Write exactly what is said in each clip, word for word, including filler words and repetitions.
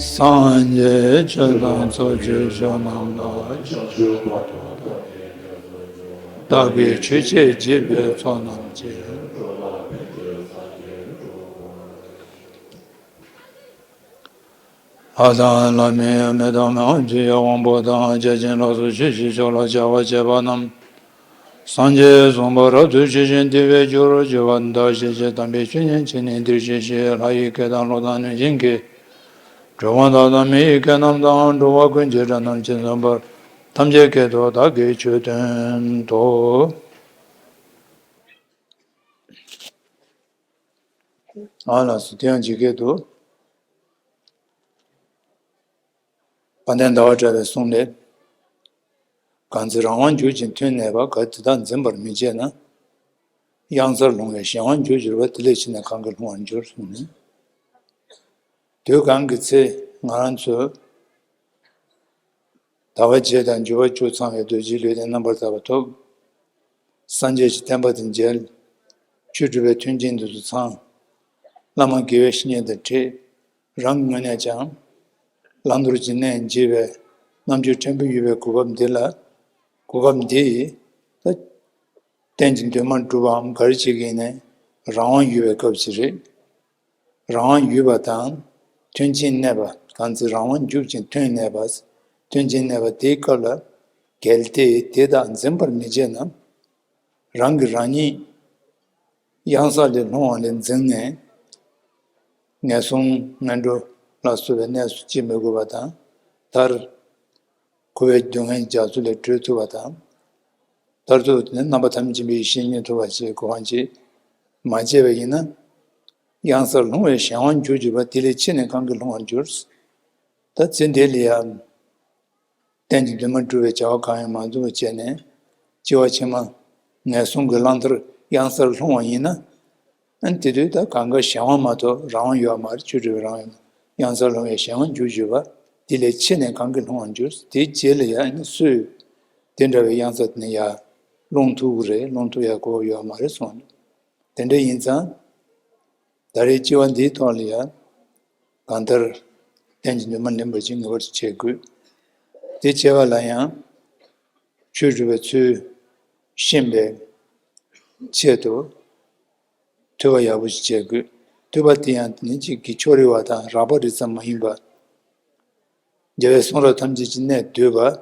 སངས་རྒྱས་ཆོས་དང་ཚོགས་ཀྱི་མཆོག་རྣམས་ལ། བདག་གིས་ཆོས་འཆད་བགྱིས་པའི་ཚོགས་རྣམས་ཀྱིས། ལྷ་དང་ལྷ་མིན་མི་དང་མི་དབང་ཆོས་ཀྱི་དབང་པོ་དང་། བརྒྱ་བྱིན་ལ་སོགས་ཆོས་ཀྱི་མཆོག་ལ་བྱ་བ་བྱེད་པ་རྣམས། སངས་རྒྱས་གསུངས་པ་རབ་ཏུ་ཇི་བཞིན་དེ་བས་སྤྱོད་པར་བགྱི་བ་དང་། ཞེས་བྱས་དམ་པའི་ཆོས་ཉན་བྱས་ནས་འདིར་གཤེགས་ཤིག། ལྷ་ཡི་སྐད་དང་གླུ་དང་གནོད་སྦྱིན་གྱི་སྒྲོགས་པ་དག་དང་། མི་ཡི་སྐད་རྣམས་དང་། འགྲོ་བ་ཀུན་གྱི་སྒྲ་རྣམས་ཇི་ཙམ་པར། ཐམས་ཅད་སྐད་དུ་བདག་གིས་ཆོས་བསྟན་ཏོ། ཨ་ལགས་སོ། དེ་ཡང་ཇི་སྐད་དུ། དཔལ་ལྡན་ཟླ་བ་གྲགས་པའི་གསུང་ལས། གང་ཚེ་རང་དབང་གྱུར་ཅིང་མཐུན་གནས་པ། གལ་ཏེ་བདག་འཛིན་པར་མི་བྱེད་ན། གཡང་སར་ལྷུང་བའི་གཞན་དབང་རྒྱུར་གྱུར་པ། དེ་ལས་ཕྱི་ནས་གང་གིས་ལྷུང་བར་འགྱུར་གསུངས་ནས། དུས་གང་གི་ཚེ་ང་རང་ཚོ་ཟླ་བ་བརྒྱད་དང་འགྱུར་བ་བཅུ་ཚང་བའི་རྡོ་རྗེའི་ལུས་རྟེན་རྣམ་པར་དག་པ་ཐོབ། སངས་རྒྱས་ཀྱི་བསྟན་པ་དང་མཇལ། ཆོས་སྒྲུབ་པའི་མཐུན་རྐྱེན་དེ་ཚོ་ཚང་། བླ་མ་དགེ་བའི་བཤེས་གཉེན་དང་འཕྲད། རང་གི་ངོས་ནས་ཀྱང་། བླང་དོར་གྱི་གནས་མཇལ་བའི་རྣམ་དཔྱོད་ཕྲན་བུ་ཡོད་པའི་གོ་སྐབས་འདི་ལ། གོ་སྐབས་འདི་ད་གཏན་གྱི་འདུན་མ་འགྲུབ་པའམ་ག་རེ་བྱེད་ཀྱི་ཡིན་ནའི་རང་དབང་ཡོད་པའི་སྐབས་ཤིག་རེད། རང་དབང་ཡོད་པ་དང་མཐུན་རྐྱེན་གནས་པ། གང་ཚེ་རང་དབང་རྒྱུག་ཅིང་མཐུན་གནས་པ། མཐུན་རྐྱེན་གནས་པ་དེའི་སྐབས་ལ། གལ་ཏེ་དེ་དག་འཛིན་པར་མི་བྱེད་ན། རང་གིས་རང་ཉིད་གཡང་ས་ལས་ལྷུང་བ་ལས་འཛིན་ནས། ངན་སོང་ངན་འགྲོ་ལ་སོགས་པའི་གནས་སུ་སྐྱེ་མི་དགོས་པ་དང་། མཐར་འཁོར་བའི་སྡུག་བསྔལ་རྒྱ་མཚོ་ལས་གྲོལ་ཐུབ་པ་དང་། མཐར་ཐུག་དེ་ནི་རྣམ་པ་ཐམས་ཅད་མཁྱེན་པའི་ཡེ་ཤེས་རྙེད་ཐུབ་པ་ཞེས་གོ་འཕང་ཅིག་མ་སྤྱད་པ་ཡིན་ན། གཡང་སར་ལྷུང་བའི་གཞན་དབང་རྒྱུར་གྱུར་པ། དེ་ལས་ཕྱི་ནས་གང་གིས་ལྷུང་བར་འགྱུར། ད་ཚེ་འདི་ལ་ཡང་གཏན་གྱི་འདུན་མ་འགྲུབ་པའི་བྱ་བ་གང་ཡང་མ་འཛོམས་པ་བྱས་ནས། སྐྱེ་བ་ཕྱི་མ་ངན་སོང་གི་གླང་མཐར་གཡང་སར་ལྷུང་བ་ཡིན་ན། ཨ་ནི་དེ་དུས་ད་གང་ག་གཞན་དབང་མ་གཏོགས་རང་དབང་ཡོད་མ་རེད། ཆོས་སྒྲུབ་པའི་རང་དབང་། གཡང་སར་ལྷུང་བའི་གཞན་དབང་རྒྱུར་གྱུར་པ། དེ་ལས་ཕྱི་ནས་གང་གིས་ལྷུང་བར་འགྱུར། དེའི་རྗེས་ལ་ཡང་ཨ་ནི་སུས་དེ་འདྲ་བའི་གཡང་ས་དེ་ནས་ཡར་ལྷུང་ཐུབ་ཀྱི་རེད། ལྷུང་ཐུབ་ཡག་གོ་སྐབས་ཡོད་མ་རེད་གསུངས། དེ་འདྲ་ཡིན་ཙང་། ད་རེས་སྐྱེ་བ་འདིའི་ཐོག་ལ་ཡང་། གང་ལྟར་གཏན་གྱི་འདུན་མ་ལེན་པ་ཅིག་ངེས་པར་དུ་བྱེད་དགོས། དེ་བྱེད་པ་ལ་ཡང་ཆོས་སྒྲུབ་པའི་ཚུལ་ཤེས་པའི་ཆེད་དུ། ཐོས་པ་ཡག་པོ་ཞིག་བྱེད་དགོས། ཐོས་པ་དེ་ཡང་དེ་ནི་གཅིག་གི་ཕྱོགས་རིས་པ་དང་རགས་པ་རིས་ཙམ་མ་ཡིན་པ། རྒྱལ་བའི་གསུང་རབ་ཐམས་ཅད་ཀྱི་གནད་བསྡུས་པ།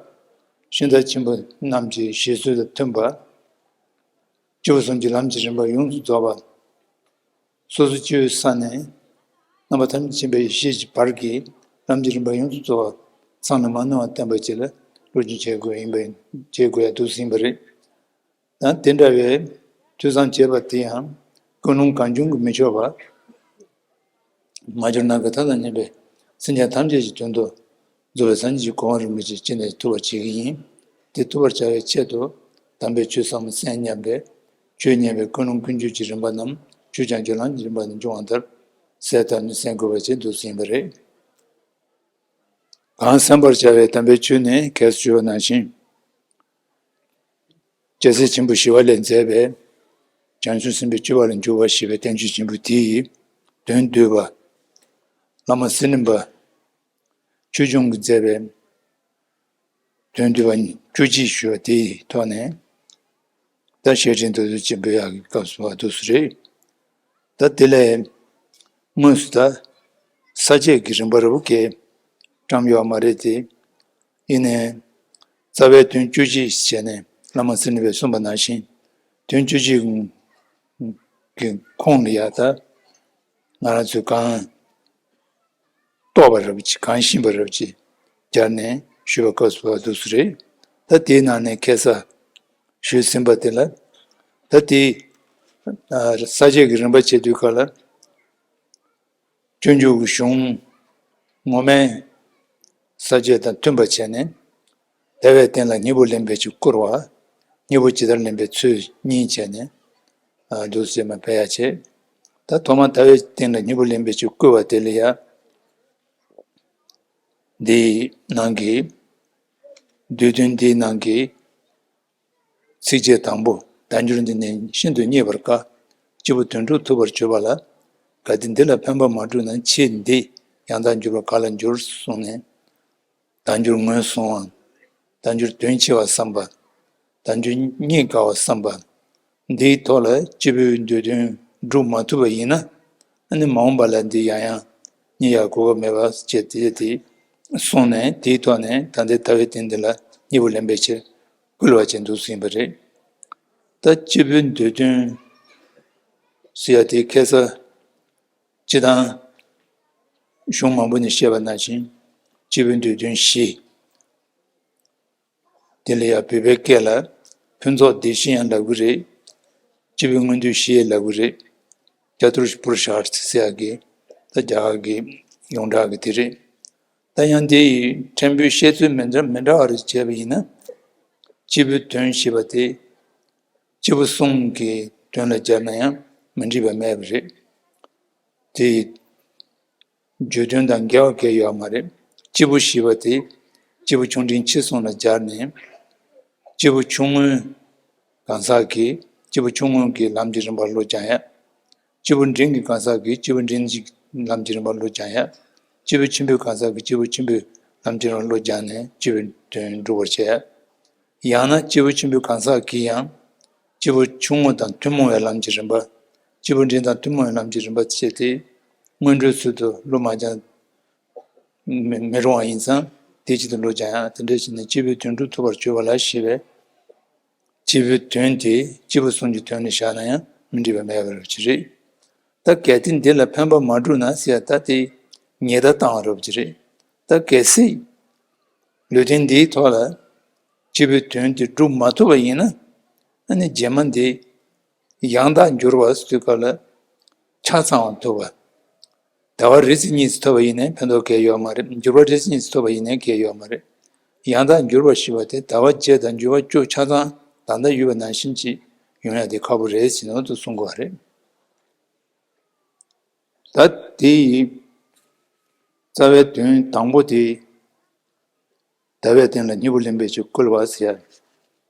ཤིང་རྟ་ཆེན་པོ་རྣམས་ཀྱི་བཞེད་སྲོལ་དང་མཐུན་པ། སྐྱེས་བུ་གསུམ་གྱི་ལམ་གྱི་རིམ་པ་ཡོངས་སུ་རྫོགས་པ། སོ་སོ་སྐྱེ་བོའི་ས་ནས་རྣམ་པ་ཐམས་ཅད་མཁྱེན་པའི་ཡེ་ཤེས་ཀྱི་བར་གྱི་ལམ་གྱི་རིམ་པ་ཡོངས་སུ་རྫོགས་པ་ཚང་ནས་མ་ནོར་བ་བསྟན་པ་ཅིག་ལ་སློབ་སྦྱོང་བྱེད་དགོས་ཡིན་པ་ཡིན། བྱེད་དགོས་ཡ་འདུག་ཟིན་པ་རེད། ཡང་དེ་འདྲ་བའི་ཐོས་བསམ་བྱས་པ་དེ་ཡང་ཀུན་སློང་གང་བྱུང་གིས་མི་ཆོག་པར། མ་གྱུར་ནམ་མཁའི་མཐའ་དང་མཉམ་པའི་སེམས་ཅན་ཐམས་ཅད་ཀྱི་དོན་དུ་རྫོགས་པའི་སངས་རྒྱས་ཀྱི་གོ་འཕང་རིན་པོ་ཆེ་ཅི་ནས་ཐོབ་པར་བྱེད་ཀྱི་ཡིན། དེ་ཐོབ་པར་བྱ་བའི་ཆེད་དུ་དམ་པའི་ཆོས་ཟབ་མོ་གསན་སྙམ་པའི་ཆོས་ཉན་པའི་ཀུན་སློང་ཀུན་སྤྱོད་ཀྱི་རིམ་པ་རྣམས་ཆོས་ཀྱང་རྒྱུན་ལམ་གྱི་རིམ་པ་ནས་འབྱུང་བ་ལྟར་གསལ་བཏབ་ནས་གསན་དགོས་པ་ཞིག་འདུག་ཟིན་པ་རེད། གང་གསན་པར་བྱ་བའི་དམ་པའི་ཆོས་ནི་གལ་སྲིད་ཞུ་བ་ནང་བཞིན། རྒྱལ་སྲས་ཆེན་པོ་ཞི་བ་ལྷས་མཛད་པའི་བྱང་ཆུབ་སེམས་དཔའི་སྤྱོད་པ་ལ་འཇུག་པ་ཞེས་པའི་བསྟན་བཅོས་ཆེན་པོ་དེའི་དོན་བསྡུས་པ། བླ་མ་ཚུལ་ཁྲིམས་པ་ཆོས་སྐྱོང་གིས་མཛད་པའི་དོན་བསྡུས་པ་བཅུ་གཅིག་ཞུ་བ་དེའི་ཐོག་ནས། ད་བཤད་འཕྲིན་དུ་ཆེན་པོའི་ཡག་གི་སྐབས་སུ་བ་འདུག་སུ་རེད། ད་དེ་ལས་དངོས་སུ་ད་ས་བཅད་ཀྱི་རིམ་པ་རིལ་པོ་གས་བཀྲམ་ཡོད་མ་རེད་དེ། ཡིན་ནའི་རྩ་བའི་དོན་བཅུ་གཅིག་བྱས་ནས་བླ་མ་ཚུལ་ཁྲིམས་པས་གསུངས་པ་ནང་བཞིན་དོན་བཅུ་གཅིག་གི་ཁོངས་ལ་ཡ་ད་ང་རང་ཚོས་གང་རྟོགས་པ་རབ་ཅིག་གང་ཤེས་པ་རབ་ཅིག་སྦྱར་ནས་ཞུས་པ་སྐབས་སུ་བ་འདུག་སུ་རེད། ད་དེའི་ནང་ནས་ཁ་སང་ཞུས་ཟིན་པ་དེ་ལ། ད་དེའི་ས་བཅད་ཀྱི་རིམ་པ་བྱེད་དུས་སྐབས་ལ། སྤྱོད་འཇུག་གི་གཞུང་ངོ་མའི་ས་བཅད་དང་མཐུན་པ་བྱས་ནས། ཟླ་བའི་སྟེང་ལ་སྙིང་པོ་ལེན་པའི་ཆེད་བསྐུར་བ། སྙིང་པོ་ཇི་ལྟར་ལེན་པའི་ཚུལ་གཉིས་བྱས་ནས། ཨ་འདུག་སེ་མ་ཕེ་ཡ་བྱས། ད་ཐོག་མར་ཟླ་བའི་སྟེང་ལ་སྙིང་པོ་ལེན་པའི་ཆེད་བསྐུར་བ་དེ་ལ་ཡ། འདིའི་ནང་གི། བསྡུས་དོན་འདིའི་ནང་གི། ཚིགས་བཅད་དང་པོ་བརྡ་སྦྱོར་འདི་ནི་ཤིན་ཏུ་རྙེད་པར་དཀའ། སྐྱེས་བུ་དོན་གྲུབ་ཐུབ་པར་གྱུར་པ་ལ། གལ་ཏེ་འདི་ལ་ཕན་པ་མ་བསྒྲུབས་ན། ཆེས་འདི་ ཡང་དག་འགྱུར་བ་ག་ལ་འགྱུར་གསུངས་ནས། བདག་འགྱུར་ངོས་བཟུང་བ། བདག་འགྱུར་དོན་ཆེ་བ་བསམ་པ། བདག་འགྱུར་རྙེད་དཀའ་བ་བསམ་པ། འདིའི་ཐོག་ལ་སྐྱེས་བུའི་འདོད་དོན་སྒྲུབ་མ་ཐུབ་པ་ཡིན་ན། ཨ་ནི་མ་འོངས་པ་ལ་འདི་ཡང་ཡང་རྙེད་ཡག་གོ་སྐབས་མེད་པ་བྱས་ཏེ་དེ་གསུངས་ནས། དེའི་ཐོག་ནས་ད་ལྟའི་ཟླ་བའི་སྟེང་འདི་ལ་སྙིང་པོ་ལེན་པའི་ཕྱིར་བསྐུལ་བ་བྱས་འདུག་ཟིན་པ་རེད། ད་སྐྱེས་བུའི་འདོད་དོན་ཟེར་ཡ་དེ་ཁ་སང་སྤྱིར་བཏང་གཞུང་མང་པོ་ནས་བཤད་པ་ནང་བཞིན་སྐྱེས་བུའི་འདོད་དོན་བཞི། དེ་ལ་ཡང་བོད་པའི་སྐད་ལ་ཕུན་ཚོགས་བདེ་གཤེགས་ཡང་ལབ་ཀྱི་རེད། སྐྱེས་བུའི་མངོན་འདོད་བཞི་ལབ་ཀྱི་རེད། ཅ་ཏུར་པུ་རུ་ཤཱརྠ་ཟེར་ཡག་གི་ད་རྒྱ་གར་གྱི་ཡོངས་གྲགས་ཀྱི་དེ་རེད། ད་ཡང་དེ་ཡི་ཕྲན་བུའི་བཤད་ཚུལ་མི་འདྲ་མི་འདྲ་བ་རེ་བྱས་པ་ཡིན་ན། སྐྱེས་བུའི་དོན་ཞེས་པ་དེ་སྐྱེས་བུ་གསུམ་གྱི་དོན་ལ་སྦྱར་ན་ཡང་མི་འགྲིག་པ་མེད་པ་རེད། དེ་ཡི་བརྗོད་དོན་དང་འགལ་བ་གང་ཡོད་མ་རེད། སྐྱེས་བུ་ཞེས་པ་དེ་སྐྱེས་བུ་ཆུང་འབྲིང་ཆེ་གསུམ་ལ་སྦྱར་ནས། སྐྱེས་བུ་ཆུང་ངུའི་གང་ཟག་གིས་སྐྱེས་བུ་ཆུང་ངུ་གི་ལམ་གྱི་རིམ་པར་བློ་སྦྱང་ཡ། སྐྱེས་བུ་འབྲིང་གི་གང་ཟག་གིས་སྐྱེས་བུ་འབྲིང་གི་ལམ་གྱི་རིམ་པར་བློ་སྦྱང་ཡ། སྐྱེས་བུ་ཆེན་པོའི་གང་ཟག་གིས་སྐྱེས་བུ་ཆེན་པོའི་ལམ་གྱི་རིམ་པར་བློ་སྦྱངས་ནས་སྐྱེས་བུའི་དོན་སྒྲུབ་པར་བྱེད་ཡ། ཡང་ན་སྐྱེས་བུ་ཆེན་པོའི་གང་ཟག་གིས་ཡང་སྐྱེས་བུ་ཆུང་ངུ་དང་ཐུན་མོང་བའི་ལམ་གྱི་རིམ་པ། སྐྱེས་བུ་འབྲིང་དང་ཐུན་མོང་བའི་ལམ་གྱི་རིམ་པ་བྱས་ཏེ། སྔོན་འགྲོའི་ཚུལ་དུ་བློ་མ་སྦྱངས་མི་མི་རུང་བ་ཡིན་ཙང་། དེའི་ཆེད་དུ་བློ་སྦྱང་ཡ། དེ་འདྲ་བྱས་ནས་སྐྱེས་བུའི་དོན་སྒྲུབ་ཐུབ་པར་གྱུར་པ་ལ་ཞེས་པས། སྐྱེས་བུའི་དོན་དེ་སྐྱེས་བུ་གསུམ་གྱི་དོན་ལ་བཞག་ན་ཡང་མི་འགྲིག་པ་མེད་པ་རེད། ད་གལ་ཏེ་འདི་ལ་ཕན་པ་མ་བསྒྲུབས་ན་ཟེར་ཡ་ད་དེ་ཉེས་བརྡ་བཏང་བ་རེད་པ་རེད། ད་གལ་སྲིད་ལུས་རྟེན་འདིའི་ཐོག་ལ་སྐྱེས་བུའི་དོན་དེ་སྒྲུབ་མ་ཐུབ་པ་ཡིན་ན། ཨ་ནི་རྗེས་མ་འདི་ཡང་དག་འགྱུར་བ་ཟེར་དུས་སྐབས་ལ་ཆ་ཚང་བ་ཐོབ་པ། ཟླ་བ་རེ་ཚེ་གཉིས་སུ་ཐོབ་པ་ཡིན་ནའི་ཕན་ཐོགས་གང་ཡང་ཡོད་མ་རེད། འགྱུར་བ་རེ་ཚེ་གཉིས་སུ་ཐོབ་པ་ཡིན་ནའི་གང་ཡང་ཡོད་མ་རེད། ཡང་དག་འགྱུར་བ་ཞེས་པ་དེ་ཟླ་བ་བརྒྱད་དང་འགྱུར་བ་བཅུ་ཆ་ཚང་ད་ལྟ་ཡོད་པ་ནང་བཞིན་ཅིག་ཡོང་ཡ་དེ་ཁག་པོ་རེད་ཟེར་ནས་དུ་གསུང་གི་ཡོད་རེད། ད་དེ་ཡི་རྩ་བའི་དོན་དང་པོ་དེ། ཟླ་བའི་སྟེང་ལ་སྙིང་པོ་ལེན་པའི་ཕྱིར་བསྐུལ་བ་ཟེར་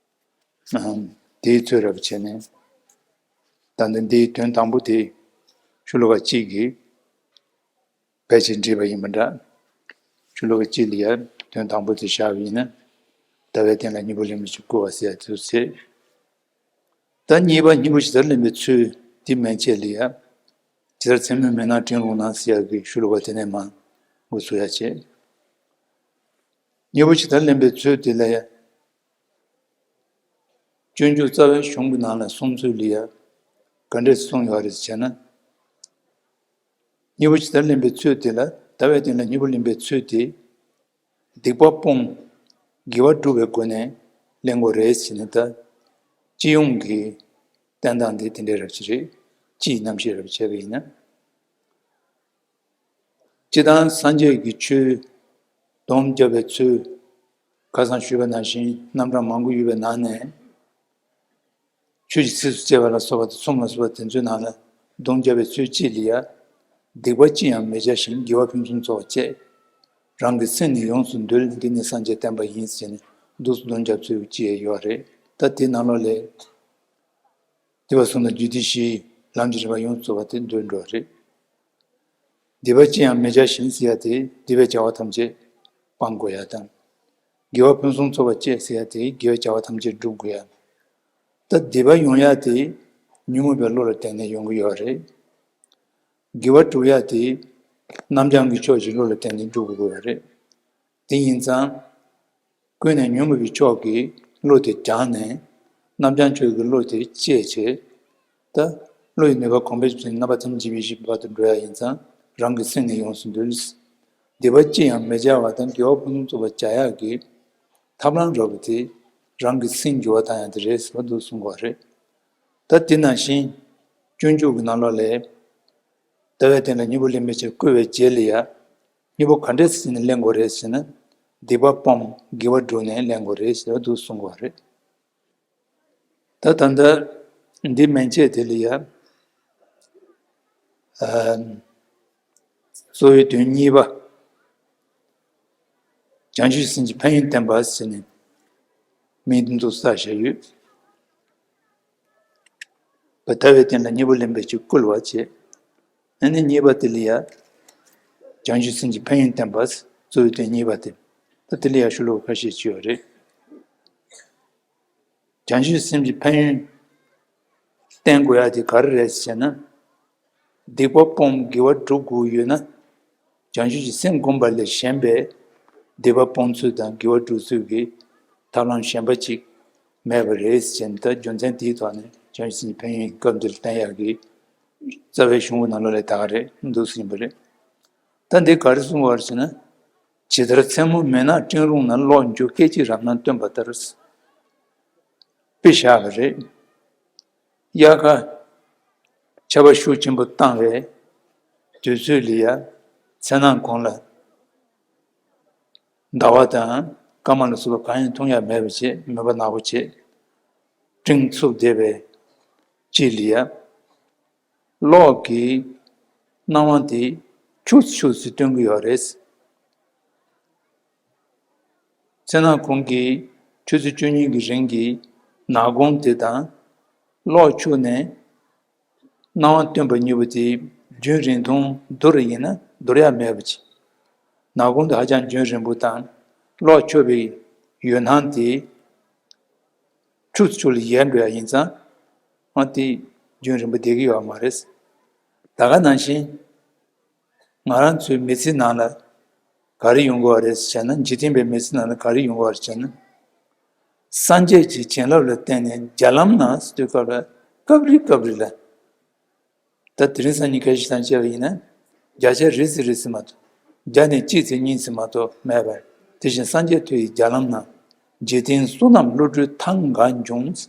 ཡ། ཨམ། དེའི་ཚོད་རབ་བྱས་ནས། ད་ལྟ་འདིའི་དོན་དང་པོ་དེ་ཤོ་ལོ་ཀ་གཅིག་གིས་ཕལ་ཆེར་འགྲིག་པ་ཡིན་པ་འདྲ། ཤོ་ལོ་ཀ་གཅིག་ལ་ཡང་དོན་དང་པོ་དེ་བཞག་པ་ཡིན་ན། ཟླ་བའི་སྟེང་ལ་སྙིང་པོ་ལེན་པའི་ཕྱིར་བསྐུལ་བ་ཟེར་ཡ་དེ་ཚོ་ཟེར། ད་གཉིས་པ་སྙིང་པོ་ཇི་ལྟར་ལེན་པའི་ཚུལ་དེ་མན་ཆད་ལ་ཡང་། ཇི་ལྟར་མཚན་མོའི་མུན་ནག་འབྲིང་རུང་ན་ཟེར་ཡ་གི་ཤོ་ལོ་ཀ་དེ་ནས་མར་འགོ་ཚུགས་ཡ་བྱེད། སྙིང་པོ་ཇི་ལྟར་ལེན་པའི་ཚུལ་དེ་ལ་ཡང་། སྤྱོད་འཇུག་རྩ་བའི་གཞུང་གི་ནང་ལ་གསུངས་ཚུལ་ལ་ཡང་ག་འདྲས་གསུངས་ཡོད་རེད་ཟེར་ན། སྙིང་པོ་ཇི་ལྟར་ལེན་པའི་ཚུལ་དེ་ལ། ཟླ་བའི་སྟེང་ལ་སྙིང་པོ་ལེན་པའི་ཚུལ་དེ། སྡིག་པ་སྤོང་། དགེ་བ་སྒྲུབ་པའི་སྒོ་ནས་ལེན་དགོས་རེད་ཟེར་ནས། ད་སྤྱི་ཡོངས་ཀྱི་བསྟན་སྟངས་དེ་དེ་འདྲའི་རབ་ཅིག་རེད། སྤྱིའི་རྣམ་བཤད་རབ་བྱས་པ་ཡིན་ན། སྤྱིར་བཏང་སངས་རྒྱས་ཀྱི་ཆོས་སྡོམ་བརྒྱབ་པའི་ཚུལ། ཁ་སང་ཞུས་པ་ནང་བཞིན་རྣམ་གྲངས་མང་པོ་ཡོད་པའི་ནང་ནས། ཆོས་ཀྱི་ཚིགས་སུ་བཅད་པ་ལ་སོགས་པ་དང་གསུམ་ལ་སོགས་པ་དེ་ཚོའི་ནང་ལ་སྡོམ་བརྒྱབ་པའི་ཚུལ་གཅིག་ལ་ཡང་། སྡིག་པ་ཅི་ཡང་མི་བྱ་ཞིང་དགེ་བ་ཕུན་སུམ་ཚོགས་པ་སྤྱད། རང་གི་སེམས་ནི་ཡོངས་སུ་འདུལ། འདི་ནི་སངས་རྒྱས་བསྟན་པ་ཡིན་ཟེར་ནས་འདུག་སེ་སྡོམ་བརྒྱབ་ཚུལ་གཅིག་ཡོད་རེད། ད་དེ་ནང་ལོགས་ལས། སྡིག་པ་གསུམ་དང་རྒྱུ་འབྲས་བཞིའི་ལམ་གྱི་རིམ་པ་ཡོངས་སུ་རྫོགས་པ་དེ་འདོན་འགྲོ་བ་རེད། སྡིག་པ་ཅི་ཡང་མི་བྱ་ཞིང་ཟེར་ཡ་དེ་སྡིག་པའི་བྱ་བ་ཐམས་ཅད་སྤང་དགོས་ཡ་དང་། དགེ་བ་ཕུན་སུམ་ཚོགས་པ་སྤྱད་ཟེར་ཡ་དེ་དགེ་བའི་བྱ་བ་ཐམས་ཅད་སྒྲུབ་དགོས་ཡ། ད་སྡིག་པ་ཡོང་ཡ་དེ་ཉོན་མོངས་པའི་བློ་ལ་བརྟེན་ནས་ཡོང་གི་ཡོད་རེད། དགེ་བ་སྒྲུབ་ཡ་དེ་རྣམ་བྱང་གི་ཕྱོགས་ཀྱི་བློ་ལ་བརྟེན་ནས་སྒྲུབ་དགོས་ཡོད་རེད། དེ་ཡིན་ཙང་། ཀུན་ནས་ཉོན་མོངས་པའི་ཕྱོགས་ཀྱི་བློ་དེ་སྦྱངས་ནས། རྣམ་བྱང་ཕྱོགས་ཀྱི་བློ་དེ་བསྐྱེད་བྱས། ད་བློ་ཡི་ནུས་པ་གོང་འཕེལ་ཕྱིན་རྣམ་པ་ཐམས་ཅད་འཇིག་པའི་གཞི་བར་དུ་འགྲོ་ཡ་ཡིན་ཙང་། རང་གི་སེམས་ནི་ཡོངས་སུ་འདུལ། སྡིག་པ་ཅི་ཡང་མི་བྱ་བ་དང་དགེ་བ་ཕུན་སུམ་ཚོགས་པ་བྱ་ཡག་གི་ཐབས་ལམ་རབ་བོ་དེ་རང་གི་སེམས་འགྱུར་བ་བཏང་ཡ་དེ་རེད་ཟེར་བ་འདུག་གསུང་གི་ཡོད་རེད། ད་དེ་ནང་བཞིན་སྤྱོད་འཇུག་གི་ནང་ལོགས་ལས། ཟླ་བའི་སྟེང་ལ་སྙིང་པོ་ལེན་པའི་ཕྱིར་བསྐུལ་བའི་རྗེས་ལ་ཡ། སྙིང་པོ་ག་འདྲས་ཟེར་ནས་ལེན་དགོས་རེད་ཟེར་ན། སྡིག་པ་སྤོང་དགེ་བ་སྒྲུབ་ནས་ལེན་དགོས་རེད་ཟེར་བ་འདུག་གསུང་གི་ཡོད་རེད། ད་ད་ལྟ་འདི་མན་ཆད་དེ་ལ་ཡ། ཨ། གཙོ་བོའི་དོན་གཉིས་པ། བྱང་ཆུབ་སེམས་ཀྱི་ཕན་ཡོན་བསྟན་པ་ཟེར་ནས་མིང་འདི་ཚོ་བཏགས་བཞག་ཡོད། ཟླ་བའི་སྟེང་ལ་སྙིང་པོ་ལེན་པའི་ཕྱིར་བསྐུལ་བ་བྱས། ཨ་ནི་གཉིས་པ་དེ་ལ་ཡ། བྱང་ཆུབ་སེམས་ཀྱི་ཕན་ཡོན་བསྟན་པ། གཙོ་བོའི་དོན་གཉིས་པ་དེ། ད་དེ་ལ་ཡང་ཤོ་ལོ་ཀ་ཁ་ཤས་ཅིག་ཡོད་རེད། བྱང་ཆུབ་སེམས་ཀྱི་ཕན་ཡོན་བསྟན་དགོས་ཡ་དེ་ག་རེ་རེད་ཟེར་ན། སྡིག་པ་སྤོང་དགེ་བ་སྒྲུབ་དགོས་ཡོད་ན། བྱང་ཆུབ་ཀྱི་སེམས་བསྒོམ་པ་ལས་གཞན་པའི་སྡིག་པ་སྤོང་ཚུལ་དང་དགེ་བ་སྒྲུབ་ཚུལ་གྱི་ཐབས་ལམ་གཞན་པ་ཅིག་མེད་པ་རེད་ཟེར་ནས། ད་རྒྱུ་མཚན་དེའི་ཐོག་ནས་བྱང་ཆུབ་སེམས་ཀྱི་ཕན་ཡོན་སྐབས་འདིར་བསྟན་ཡག་གི་རྩ་བའི་གཞུང་གི་ནང་ལོགས་ལ་ད་ག་རེ་འདུག་ཟིན་པ་རེད། ད་འདི་ག་རེ་གསུངས་པ་རེད་ཟེར་ན། ཇི་ལྟར་མཚན་མོ་མུན་ནག་སྤྲིན་རུམ་ན། གློག་འགྱུ་སྐད་ཅིག་རབ་སྣང་སྟོན་པ་ལྟར། དཔེ་བཞག་པ་རེད། དབྱར་ཁ་ཆར་པ་ཤུགས་ཆེན་པོ་བཏང་བའི་དུས་ཚོད་ལ་ཡ། མཚན་ནག་གུང་ལ་ཟླ་བ་དང་སྐར་མ་ལ་སོགས་པ་གང་ཡང་མཐོང་ཡ་མེད་པ་བྱས། མུན་པ་ནག་པོ་བྱས། སྤྲིན་འཚུབ་བསྡད་པའི་དཀྱིལ་ལ་ཡ། གློག་གི་སྣང་བ་དེ་འཁྱུག་འཁྱུག་ཙམ་སྟོན་གྱི་ཡོད་རེད། མཚན་ནག་གུང་གི་ཆུ་ཚོད་བཅུ་གཉིས་ཀྱི་རིང་གི་ནག་གུང་དེ་དང་། གློག་འཁྱུག་ནས་སྣང་བ་སྟོན་པ་གཉིས་པོ་དེ་རྒྱུན་རིང་ཐུང་བསྡུར་ཡིན་ན་བསྡུར་ཡ་མེད་པ་ཅིག། ནག་གུང་དེ་ཧ་ཅང་རྒྱུན་རིང་པོ་དང་། གློག་འཁྱུག་པའི་འོད་སྣང་དེ་འཁྱུག་འཁྱུག་ལ་ཡལ་འགྲོ་ཡ་ཡིན་ཙང་། ཨ་དེ་རྒྱུན་རིང་པོ་བསྡད་ཀྱི་ཡོད་མ་རེད། ད་ག་ནང་བཞིན། ང་རང་ཚོའི་མི་ཚེ་ནང་ལ་ག་རེ་ཡོང་གི་ཡོད་རེད་ཟེར་ན། འཇིག་རྟེན་པའི་མི་ཚེ་ནང་ལ་ག་རེ་ཡོང་གི་ཡོད་རེད་ཟེར་ན། སངས་རྒྱས་ཀྱི་བྱིན་རླབས་ལ་བརྟེན་ནས་བརྒྱ་ལམ་ན་ཟེར་དུས་སྐབས་ལ། སྐབས་རེ་སྐབས་རེ་ལ། ད་དེ་རིང་སང་ཉིན་ཁ་ཤས་དང་བཅས་པ་ཡིན་ན། བརྒྱ་ཆ་རེ་ཙམ་རེ་ཙམ་མ་གཏོགས། བརྒྱ་ནས་གཅིག་ཙམ་གཉིས་ཙམ་མ་གཏོགས་མེད་པར། དེ་བཞིན་སངས་རྒྱས་མཐོ་ཡི་བརྒྱ་ལམ་ན། འཇིག་རྟེན་བསོད་ནམས་བསླུ་བྲིད་ཐང་ག་འབྱུང་།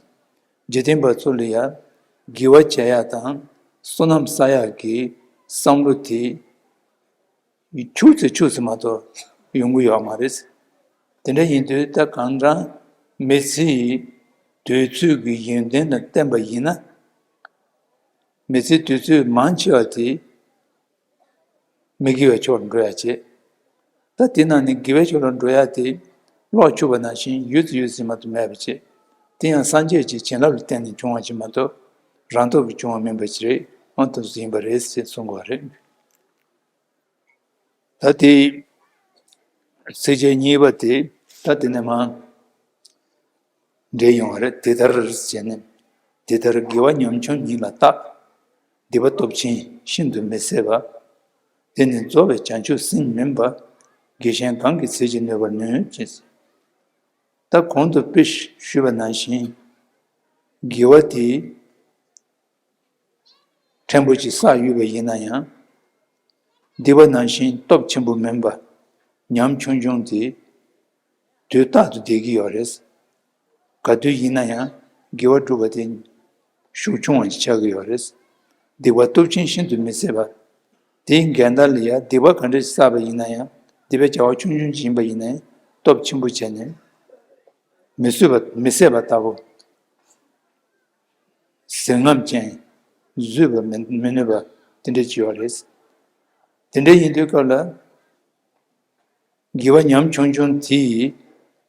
འཇིག་རྟེན་པ་ཚོ་ལ་ཡ་དགེ་བ་བྱེད་ཡ་དང་བསོད་ནམས་བསགས་ཡ་གི་བསམ་བློ་དེ་འཁྱུག་ཙམ་འཁྱུག་ཙམ་མ་གཏོགས་ཡོང་གི་ཡོད་མ་རེད། དེ་འདྲ་ཡིན་དུས་ད་གང་ལྟར་མི་ཚེ་ཡི་དུས་ཚོད་ཀྱི་ཡོན་ཏན་དང་བསྟན་པ་ཡིན་ན། མི་ཚེའི་དུས་ཚོད་མང་ཆེ་བ་དེ་མི་དགེ་བའི་ཕྱོགས་ལ་འགྲོ་ཡ་བྱེད། ད་དེ་ནང་ནས་དགེ་བའི་ཕྱོགས་ལ་འགྲོ་ཡ་དེ་གློག་འཁྱུག་པ་ནང་བཞིན་ཡོད་ཙམ་ཡོད་ཙམ་མ་གཏོགས་མེད་པ་བྱེད། དེ་ཡང་སངས་རྒྱས་ཀྱི་བྱིན་རླབས་ལ་བརྟེན་ནས་བྱུང་བ་ཅིག་མ་གཏོགས། རང་སྟོབས་ཀྱིས་བྱུང་བ་མིན་པ་ཅིག་རེད། ཨང་དང་ཡིན་པ་རེད་ཅེས་གསུང་གི་ཡོད་རེད། ད་དེ་ཚིགས་བཅད་གཉིས་པ་དེ། ད་དེ་ནས་མར་འགྲེལ་ཡོང་བ་རེད། དེ་ལྟར་ཟེར་ནས། དེ་ལྟར་དགེ་བ་ཉམ་ཆུང་ཉིད་ལ་བརྟག། སྡིག་པ་སྟོབས་ཆེན་ཤིན་ཏུ་མི་བཟད་པ། དེ་ནི་རྫོགས་པའི་བྱང་ཆུབ་སེམས་མིན་པ། དགེ་གཞན་གང་གིས་ཟིལ་གྱིས་གནོན་པར་ནུས། ཅེས། ད་གོང་དུ་དཔེ་ཞུས་པ་ནང་བཞིན། དགེ་བ་དེ་ཕྲན་བུ་ཅིག་བསགས་ཡོད་པ་ཡིན་ན་ཡང་། སྡིག་པ་ནང་བཞིན་སྟོབས་ཆེན་པོ་མིན་པ། ཉམ་ཆུང་ཆུང་དེ་དུས་རྟག་ཏུ་བསྡད་ཀྱི་ཡོད་རེད། ག་དུས་ཡིན་ན་ཡང་དགེ་བ་སྒྲུབ་པ་དེ་ཤུགས་ཆུང་བ་ཞིག་ཆགས་ཀྱི་ཡོད་རེད། སྡིག་པ་སྟོབས་ཆེན་ཤིན་ཏུ་མི་བཟད་པ། དེའི་འགལ་ཟླ་ལ་ཡང་སྡིག་པ་ག་འདྲ་ཞིག་བསགས་པ་ཡིན་ན་ཡང་། སྡིག་པའི་བྱ་བ་ཆུང་ཆུང་ཅིག་ཡིན་པ་ཡིན་ན་ཡང་སྟོབས་ཆེན་པོ་བྱས་ནས་མི་བཟོད་པ་མི་བཟད་པ་ལྟ་བུ། ཟིལ་རྔམ་ཅན། བཟོད་པ་མི་མི་ནུས་པ་དེ་འདྲ་ཅིག་ཡོད་རེད། དེ་འདྲ་ཡིན་དུས་སྐབས་ལ། དགེ་བ་ཉམ་ཆུང་ཆུང་དེ་ཡིས་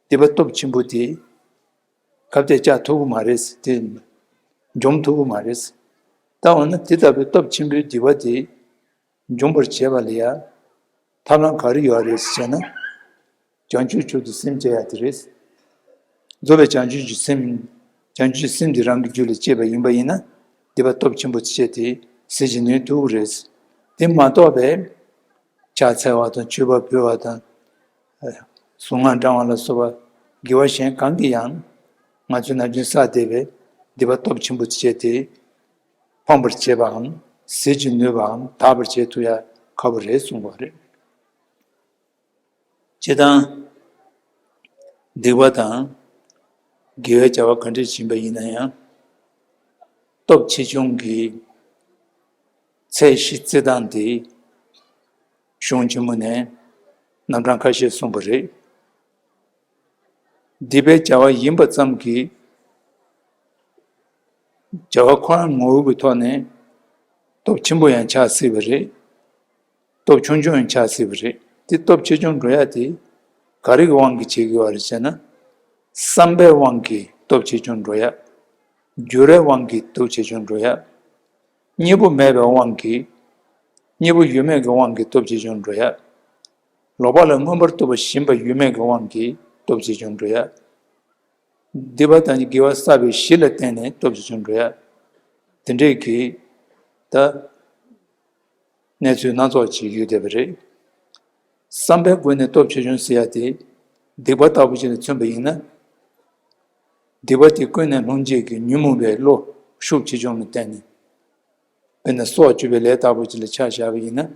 སྡིག་པ་སྟོབས་ཆེན་པོ་དེ་ཁ་གཏད་བཅག་ཐུབ་ཀྱི་མ་རེད། དེ་འཇོམས་ཐུབ་ཀྱི་མ་རེད། ད་འོ་ན་དེ་ལྟ་བུའི་སྟོབས་ཆེན་པོའི་སྡིག་པ་དེ་འཇོམས་པར་བྱེད་པ་ལ་ཡ་ཐབས་ལམ་ག་རེ་ཡོད་རེད་ཟེར་ན། བྱང་ཆུབ་མཆོག་ཏུ་སེམས་བསྐྱེད་ཡ་དེ་རེད། རྫོགས་པའི་བྱང་ཆུབ་ཀྱི་སེམས། བྱང་ཆུབ་སེམས་འདི་རང་གི་རྒྱུད་ལ་སྐྱེས་པ་ཡིན་པ་ཡིན་ན། སྡིག་པ་སྟོབས་ཆེན་པོ་ཆེ་དེ་ཟིལ་གྱིས་གནོན་ཐུབ་ཀྱི་རེད། དེ་མ་གཏོགས་པའི་ཕྱག་འཚལ་བ་དང་མཆོད་པ་ཕུལ་བ་དང་། གཟུངས་སྔགས་བགྲང་བ་ལ་སོགས་པ་དགེ་བ་གཞན་གང་གིས་ཡང་ང་ཚོས་ནམ་རྒྱུན་བསགས་བསྡད་པའི་སྡིག་པ་སྟོབས་ཆེན་པོ་ཆེ་དེ་ཕམ་པར་བྱེད་པའམ། ཟིལ་གྱིས་གནོན་པའམ། དག་པར་བྱེད་ཐུབ་ཡ་ཁག་པོ་རེད་གསུངས་པ་རེད། སྤྱིར་བཏང་སྡིག་པ་དང་དགེ་བའི་བྱ་བ་ག་འདྲ་ཞིག་ཡིན་པ་ཡིན་ན་ཡང་། སྟོབས་ཆེ་ཆུང་གི་ཚད་གཞི་བརྩི་སྟངས་དེ་གཞུང་ཆེན་མོ་ནས་རྣམ་གྲངས་ཁ་ཤས་གསུངས་པ་རེད། སྡིག་པའི་བྱ་བ་ཡིན་པ་ཙམ་གྱིས་བྱ་བ་ཁོ་རང་ངོ་བོ་གི་ཐོག་ནས་སྟོབས་ཆེན་པོ་ཡང་ཆགས་སྲིད་པ་རེད། སྟོབས་ཆུང་ཆུང་ཡང་ཆགས་སྲིད་པ་རེད། དེ་སྟོབས་ཆེ་ཆུང་འགྲོ་ཡ་དེ་ག་རེ་གི་དབང་གིས་བྱེད་ཀྱི་ཡོད་རེད་ཟེར་ན། བསམ་པའི་དབང་གིས་སྟོབས་ཆེ་ཆུང་འགྲོ་ཡ། འགྱུར་བའི་དབང་གིས་སྟོབས་ཆེ་ཆུང་འགྲོ་ཡ། གཉིས་པོ་མེད་པའི་དབང་གིས་ གཉིས་པོ་ཡོད་མེད་ཀྱི་དབང་གིས་སྟོབས་ཆེ་ཆུང་འགྲོ་ཡ། ལོག་པ་ལ་མངོན་པར་རྟོག་པ་ཞེན་པ་ཡོད་མེད་ཀྱི་དབང་གིས་སྟོབས་ཆེ་ཆུང་འགྲོ་ཡ། སྡིག་པ་དང་དགེ་བ་བསགས་པའི་གཞི་ལ་བརྟེན་ནས་སྟོབས་ཆེ་ཆུང་འགྲོ་ཡ། དེ་འདྲས་ཀྱི་ད་གནས་ཚུལ་སྣ་ཚོགས་ཅིག་ཡོད་བསྡད་པ་རེད། བསམ་པའི་སྒོ་ནས་སྟོབས་ཆེ་ཆུང་ཟེར་ཡ་དེ་སྡིག་པ་ལྟ་བུ་ཅིག་ལ་མཚོན་པ་ཡིན་ན། སྡིག་པ་དེ་ཀུན་ནས་སློང་བྱེད་ཀྱི་ཉོན་མོངས་པའི་བློ་ཤུགས་ཆེ་ཆུང་ལ་བརྟེན་ནས། དཔེར་ན་སྲོག་གཅོད་པའི་ལས་ལྟ་བུ་ཅིག་ལ་ཆ་བཞག་པ་ཡིན་ན།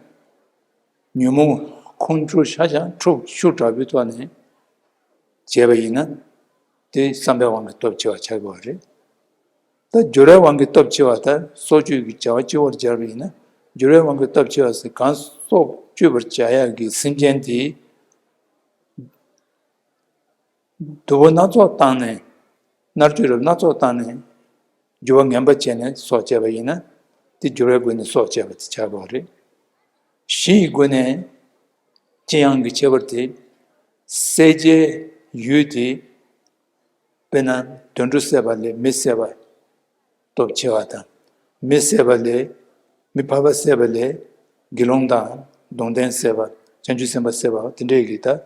ཉོན་མོངས་ཁོང་ཁྲོ་ཤ་ཤ་འཁྲུག་ཤུགས་དྲག་པོའི་ཐོག་ནས་བྱས་པ་ཡིན་ན། དེ་བསམ་པའི་དབང་གིས་སྟོབས་ཆེ་བ་ཆགས་དགོས་པ་རེད། ད་སྦྱོར་བའི་དབང་གིས་སྟོབས་ཆེ་བ་ལྟར་སྲོག་གཅོད་ཀྱི་བྱ་བ་སྤྱི་བོར་སྦྱར་བ་ཡིན་ན། སྦྱོར་བའི་དབང་གིས་སྟོབས་ཆེ་བ་ཟེར་གང་སྲོག་གཅོད་པར་བྱ་ཡག་གི་སེམས་ཅན་དེ། དུ་བ་སྣ་ཚོགས་བཏང་ནས། མནར་གཅོད་རབ་སྣ་ཚོགས་བཏང་ནས། སྦྱོར་བ་ངན་པ་བྱས་ནས་སྲོག་བཅད་པ་ཡིན་ན། དེ་སྦྱོར་བའི་སྒོ་ནས་སྲོག་བཅད་པ་དེ་ཆགས་དགོས་རེད། གཞི་ཡི་སྒོ་ནས་ལྕི་ཡང་གི་ཁྱད་པར་དེ། བསད་བྱའི་ཡུལ་དེ། དཔེར་ན་དུད་འགྲོ་བསད་པ་ལས་མི་བསད་པ་སྟོབས་ཆེ་བ་དང་། མི་བསད་པ་ལས། མི་ཕལ་པ་བསད་པ་ལས་དགེ་སློང་དང་གདུང་ལྡན་བསད་པ། བྱང་ཆུབ་སེམས་དཔའ་བསད་པ་དེ་འདྲས་ཀྱི་ད།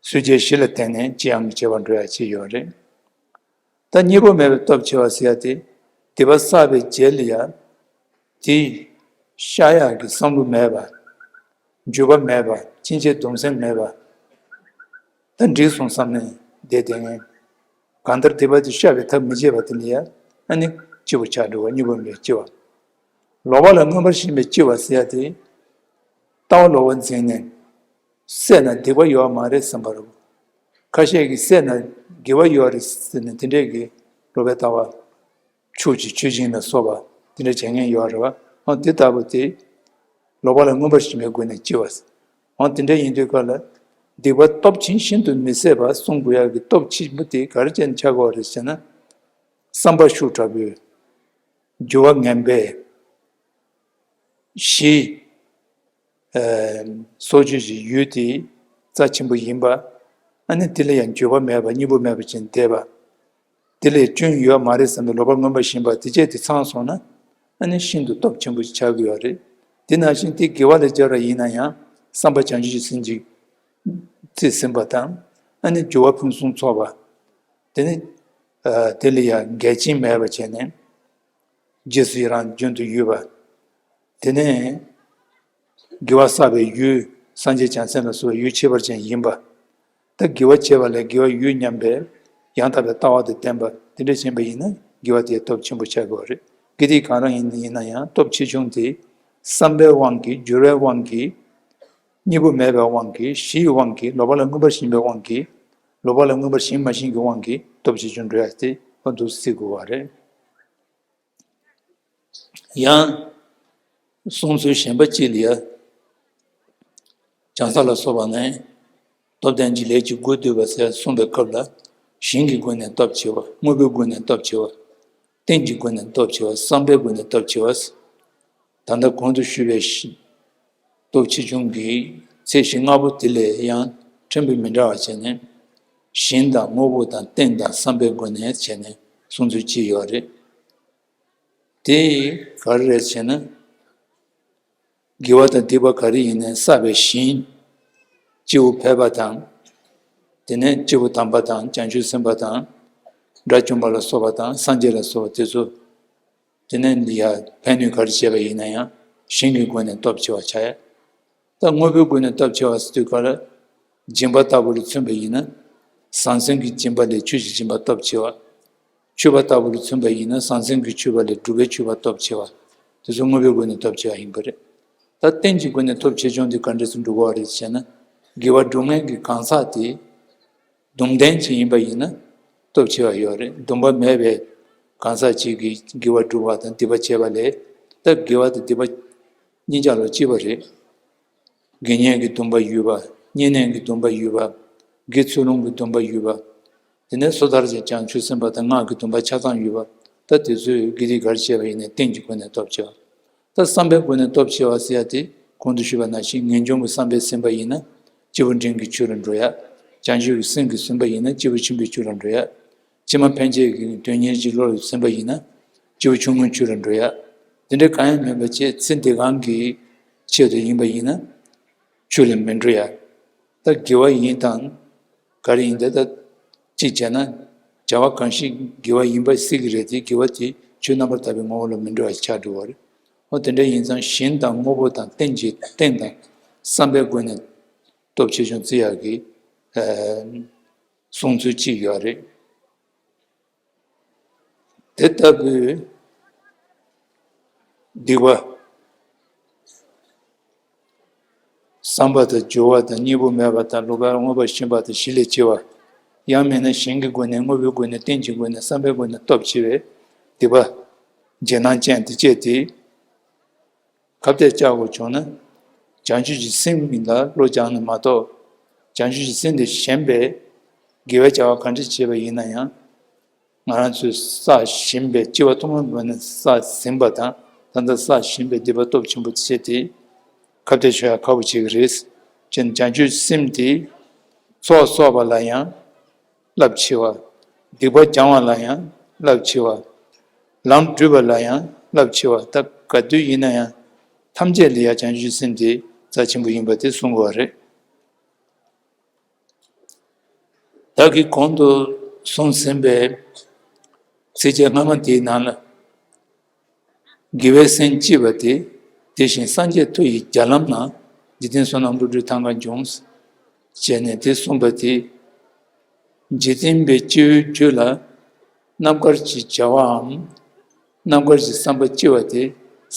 སོ་སྐྱེའི་གཞི་ལ་བརྟེན་ནས་ལྕི་ཡང་གི་ཁྱད་པར་འགྲོ་ཡ་ཅིག་ཡོད་རེད། ད་གཉིས་པོ་མེད་པའི་སྟོབས་ཆེ་བ་ཟེར་ཡ་དེ། སྡིག་པ་བསགས་པའི་རྗེས་ལ་ཡ། དེ་བཤགས་ཡག་གི་བསམ་བློ་མེད་པ། འགྱོད་པ་མེད་པ། ཕྱིན་ཆད་སྡོམ་སེམས་མེད་པ། ད་འགྲིག་སོང་བསམ་ནས་བསྡད་བསྡད་མཁན། གང་ལྟར་སྡིག་པ་དེ་བཤགས་པའི་ཐབས་མི་བྱེད་པ་དེ་ལ་ཡ། ཨ་ནི་ལྕི་བོ་ཆགས་འགྲོ་བ། གཉིས་པོ་མེད་པའི་ལྕི་བ། ལོག་པ་ལ་མངོན་པར་ཞེན་པའི་ལྕི་བ་ཟེར་ཡ་དེ། ལྟ་བ་ལོག་པ་འཛིན་ནས། བསད་ན་སྡིག་པ་ཡོད་མ་རེད་བསམ་པ་རེད། ཁ་ཤས་ཀྱིས་བསད་ན་དགེ་བ་ཡོད་རེད་ཟེར་ནས་དེ་འདྲས་ཀྱི་ལོག་པའི་ལྟ་བ། ཕྱུགས་ཀྱི་མཆོད་སྦྱིན་ལ་སོགས་པ་དེ་འདྲ་བྱེད་མཁན་ཡོད་རེད་བ། འོ་དེ་ལྟ་བུ་དེ། ལོག་པ་ལ་མངོན་པར་ཞེན་པའི་སྒོ་ནས་ལྕི་བ། འོ་དེ་འདྲ་ཡིན་དུས་སྐབས་ལ། སྡིག་པ་སྟོབས་ཆེན་ཤིན་ཏུ་མི་བཟད་པ་བསྲུང་དགོས་ཡག་གི་སྟོབས་ཆེན་པོ་དེ་ག་རེ་བྱས་ནས་ཆགས་དགོས་རེད་ཟེར་ན། བསམ་པ་ཤུགས་དྲག་པོས། འགྱུར་བ་ངན་པས། གཞི། ཨ། སྲོག་གཅོད་ཀྱི་ཡུལ་དེ་རྩ་ཆེན་པོ་ཡིན་པ། ཨ་ནི་དེ་ལ་ཡང་འགྱོད་པ་མེད་པ། གཉིས་པོ་མེད་པ་ཅན་བསྡད་པ། དེ་ལས་སྐྱོན་ཡོད་མ་རེད་བསམ་པའི་ལོག་པ་མངོན་པར་ཞེན་པ་དེ་བཅས་དེ་ཚང་སོང་ན། ཨ་ནི་ཤིན་ཏུ་སྟོབས་ཆེན་པོ་ཆགས་ཀྱི་ཡོད་རེད། དེ་ནང་བཞིན་དེ་དགེ་བ་ལ་སྦྱར་བ་ཡིན་ན་ཡང་བསམ་པ་བྱང་ཆུབ་ཀྱི་སེམས་ཀྱིས་རྩིས་ཟིན་པ་དང་། ཨ་ནི་འགྱུར་བ་ཕུན་སུམ་ཚོགས་པ། དེ་ནི། ཨ། དེ་ལ་ཡང་འགལ་རྐྱེན་མེད་པ་བྱས་ནས། རྗེས་སུ་ཡི་རང་རྒྱུན་དུ་ཡོད་པ། དེ་ནས་དགེ་བ་བསགས་པའི་ཡུལ་སངས་རྒྱས་བྱང་སེམས་ལ་སོགས་པའི་ཡུལ་ཁྱད་པར་ཅན་ཡིན་པ། ད་དགེ་བ་བྱས་པ་ལས་དགེ་བ་ཡོད་སྙམ་པའི་ཡང་དག་པའི་ལྟ་བ་དང་ལྡན་པ་དེ་འདྲ་ཡིན་པ་ཡིན་ན་དགེ་བ་དེ་སྟོབས་ཆེན་པོ་ཆགས་དགོས་པ་རེད། དགེ་སྡིག་གང་རུང་ཡིན་ཡིན་ན་ཡང་སྟོབས་ཆེ་ཆུང་དེ་བསམ་པའི་དབང་གིས། སྦྱོར་བའི་དབང་གིས། གཉིས་པོ་མེད་པའི་དབང་གིས། གཞི་ཡི་དབང་གིས། ལོག་པ་ལ་མངོན་པར་ཞེན་པའི་དབང་གིས། ལོག་པ་ལ་མངོན་པར་ཞེན་མ་ཞེན་གྱི་དབང་གིས་སྟོབས་ཆེ་ཆུང་འགྲོ་ཡ་དེ་ཁོ་འདུག་སེ་དགོས་པ་རེད། ཡང་། གསུང་ཚུལ་གཞན་པ་གཅིག་ལ་ཡ། བྱང་ས་ལ་སོགས་པ་ནས། སྟོབས་ལྡན་གྱི་ལས་ཀྱི་སྒོ་བསྡུས་པ་ཟེར་གསུངས་པའི་སྐབས་ལ། ཞིང་གི་སྒོ་ནས་སྟོབས་ཆེ་བ། དངོས་པོའི་སྒོ་ནས་སྟོབས་ཆེ་བ། རྟེན་གྱི་སྒོ་ནས་སྟོབས་ཆེ་བ། བསམ་པའི་སྒོ་ནས་སྟོབས་ཆེ་བ། ད་ལྟ་གོང་དུ་ཞུས་པའི་ཞི། སྟོབས་ཆེ་ཆུང་གི་ཚད་གཞི་ལྔ་པོ་དེ་ལས་ཡང་ཕྲན་བུ་མི་འདྲ་བ་བྱས་ནས། ཞིང་དང་དངོས་པོ་དང་རྟེན་དང་བསམ་པའི་སྒོ་ནས་བྱས་ནས་གསུང་ཚུལ་གཅིག་ཡོད་རེད། དེ་ག་རེ་རེད་ཟེར་ན། དགེ་བ་དང་སྡིག་པ་ག་རེ་ཡིན་ནའི་བསགས་པའི་ཞིང་། སྐྱེས་བུ་ཕལ་པ་དང་། དེ་ནས་སྐྱེས་བུ་དམ་པ་དང་། བྱང་ཆུབ་སེམས་དཔའ་དང་། དགྲ་བཅོམ་པ་ལ་སོགས་པ་དང་། སངས་རྒྱས་ལ་སོགས་པ་དེ་ཚོ། དེ་ནས་འདི་ཡར་ཕན་གནོད་ག་རེ་བྱས་པ་ཡིན་ན་ཡང་ཞིང་གི་སྒོ་ནས་སྟོབས་ཆེ་བ་ཆགས་ཡ། ད་དངོས་པོའི་སྒོ་ནས་སྟོབས་ཆེ་བ་ཟེར་དུས་ག་ལ། སྦྱིན་པ་ལྟ་བུ་ལ་མཚོན་པ་ཡིན་ན། ཟང་ཟིང་གི་སྦྱིན་པ་ལས་ཆོས་ཀྱི་སྦྱིན་པ་སྟོབས་ཆེ་བ། མཆོད་པ་ལྟ་བུ་ལ་མཚོན་པ་ཡིན་ན་ཟང་ཟིང་གི་མཆོད་པ་ལས་སྒྲུབ་པའི་མཆོད་པ་སྟོབས་ཆེ་བ། དེ་ཚོ་དངོས་པོའི་སྒོ་ནས་སྟོབས་ཆེ་བ་ཡིན་པ་རེད། ད་རྟེན་གྱི་སྒོ་ནས་སྟོབས་ཆེ་ཆུང་དེ་ག་འདྲ་སེ་འགྲོ་གི་ཡོད་རེད་ཟེར་ན། དགེ་བ་སྒྲུབ་མཁན་གྱི་གང་ཟག་དེ། སྡོམ་ལྡན་ཅིག་ཡིན་པ་ཡིན་ན་སྟོབས་ཆེ་བ་ཡོད་རེད། སྡོམ་པ་མེད་པའི་གང་ཟག་ཅིག་གིས་དགེ་བ་སྒྲུབ་པ་དང་སྡིག་པ་བྱས་པ་ལས། ད་དགེ་བ་དང་སྡིག་པ་གཉིས་ཆ་ལ་གཅིག་པ་རེད། དགེ་བསྙེན་གྱི་སྡོམ་པ་ཡོད་པ། བསྙེན་གནས་ཀྱི་སྡོམ་པ་ཡོད་པ། དགེ་ཚུལ་སློང་གི་སྡོམ་པ་ཡོད་པ། དེ་ནས་སོ་ཐར་གྱི་བྱང་ཆུབ་སེམས་དཔའ་དང་སྔགས་ཀྱི་སྡོམ་པ་ཆ་ཚང་ཡོད་པ། ད་དེ་ཚོས་དགེ་སྡིག་ག་རེ་བྱས་པ་ཡིན་ནའི་རྟེན་གྱི་སྒོ་ནས་སྟོབས་ཆེ་བ། ད་བསམ་པའི་སྒོ་ནས་སྟོབས་ཆེ་བ་ཟེར་ཡ་དེ་གོང་དུ་ཞུས་པ་ནང་བཞིན་ངེས་འབྱུང་གི་བསམ་པས་ཟིན་པ་ཡིན་ན་སྐྱེས་བུ་འབྲིང་གི་ཆོས་ལ་འགྲོ་ཡ། བྱང་ཆུབ་ཀྱི་སེམས་ཀྱིས་ཟིན་པ་ཡིན་ན་སྐྱེས་བུ་ཆེན་པོའི་ཆོས་ལ་འགྲོ་ཡ། ཕྱི་མ་ཕན་ཆད་ཀྱི་དོན་གཉེར་གྱི་བློ་ལ་ཟིན་པ་ཡིན་ན་སྐྱེས་བུ་ཆུང་ངུའི་ཆོས་ལ་འགྲོ་ཡ། དེ་འདྲ་གང་ཡང་མེད་པ་བྱས་ཚེ་འདི་གང་གི་ ཆེད་དུ་ཡིན་པ་ཡིན་ན་ཆོས་ལ་མི་འགྲོ་ཡ། ད་དགེ་བ་ཡིན་དང་ག་རེ་ཡིན་ད་ད་གཅིག་བྱས་ན་བྱ་བ་གང་ཞིག་དགེ་བ་ཡིན་པ་སྲིད་ཀྱི་རེད་དེ་དགེ་བ་དེ་ཆོས་རྣམ་པར་དག་པའི་ངོ་བོ་ལ་མི་འགྲོ་བ་ཆགས་འགྲོ་བ་རེད། འོ་དེ་འདྲ་ཡིན་ཙང་ཞེན་དང་དངོས་པོ་དང་རྟེན་གྱི་རྟེན་དང་བསམ་པའི་སྒོ་ནས་སྟོབས་ཆེ་ཆུང་བརྩི་ཡག་གི་གསུང་ཚུལ་གཅིག་ཡོད་རེད། དེ་ལྟ་བུའི་སྡིག་པ། བསམ་པ་དང་སྦྱོར་བ་དང་གཉིས་པོ་མེད་པ་དང་ལུག་གར་མངོན་པར་ཞེན་པ་དང་ཞི་ལས་ཆེ་བ། ཡང་མིན་ན་ཞེན་གྱི་སྒོ་ནས་དངོས་པོའི་སྒོ་ནས་རྟེན་གྱི་སྒོ་ནས་བསམ་པའི་སྒོ་ནས་སྟོབས་ཆེ་བའི་སྡིག་པ། རྗེས་གནང་ཅན་དེ་བཅས་ཏེ། ཁ་གཏད་བཅག་དགོས་བྱུང་ན། བྱང་ཆུབ་ཀྱི་སེམས་ལ་བློ་སྦྱངས་ནས་མ་གཏོགས། བྱང་ཆུབ་ཀྱི་སེམས་དེ་ཞན་པས། དགེ་བའི་བྱ་བ་ག་འདྲ་བྱས་པ་ཡིན་ན་ཡང་། ང་རང་ཚོས་བསགས་བཞིན་པའི་སྐྱེ་བ་ཐོག་མའི་ངོས་ནས་བསགས་ཟིན་པ་དང་ད་ལྟ་བསགས་བཞིན་པའི་སྡིག་པ་སྟོབས་ཆེན་པོ་བྱས་ཏེ། ཁ་གཏད་གཅོག་ཡ་ཁག་པོ་བྱེད་ཀྱི་རེད། ཅེས་བྱང་ཆུབ་སེམས་དེ་ཚོགས་གསོག་པ་ལ་ཡང་རླབས་ཆེ་བ། སྡིག་པ་སྦྱང་བ་ལ་ཡང་རླབས་ཆེ་བ། ལམ་བགྲོད་པ་ལ་ཡང་རླབས་ཆེ་བ། ད་ག་དུས་ཡིན་ན་ཡང་ཐམས་ཅད་ལ་ཡང་བྱང་ཆུབ་སེམས་དེ་རྩ་ཆེན་པོ་ཡིན་པ་དེ་གསུང་དགོས་པ་རེད། བདག་གིས་གོང་དུ་གསུངས་ཟིན་པའི་ཚིགས་བཅད་སྔ་མ་དེའི་ནང་ལ། དགེ་བའི་སེམས་བསྐྱེད་པ་དེ་དེ་བཞིན་སངས་རྒྱས་མཐུ་ཡི་རྒྱ་ལམ་ན་འཇིག་རྟེན་བསོད་ནམས་བློ་གྲོས་ཐང་ག་འབྱུང་། ཞེས་ནས་དེ་གསུངས་པ་དེ། འཇིག་རྟེན་པའི་སྐྱེ་བོའི་རྒྱུད་ལ་རྣམ་དཀར་གྱི་བྱ་བའམ་རྣམ་དཀར་གྱི་བསམ་པ་སྐྱེ་བ་དེ་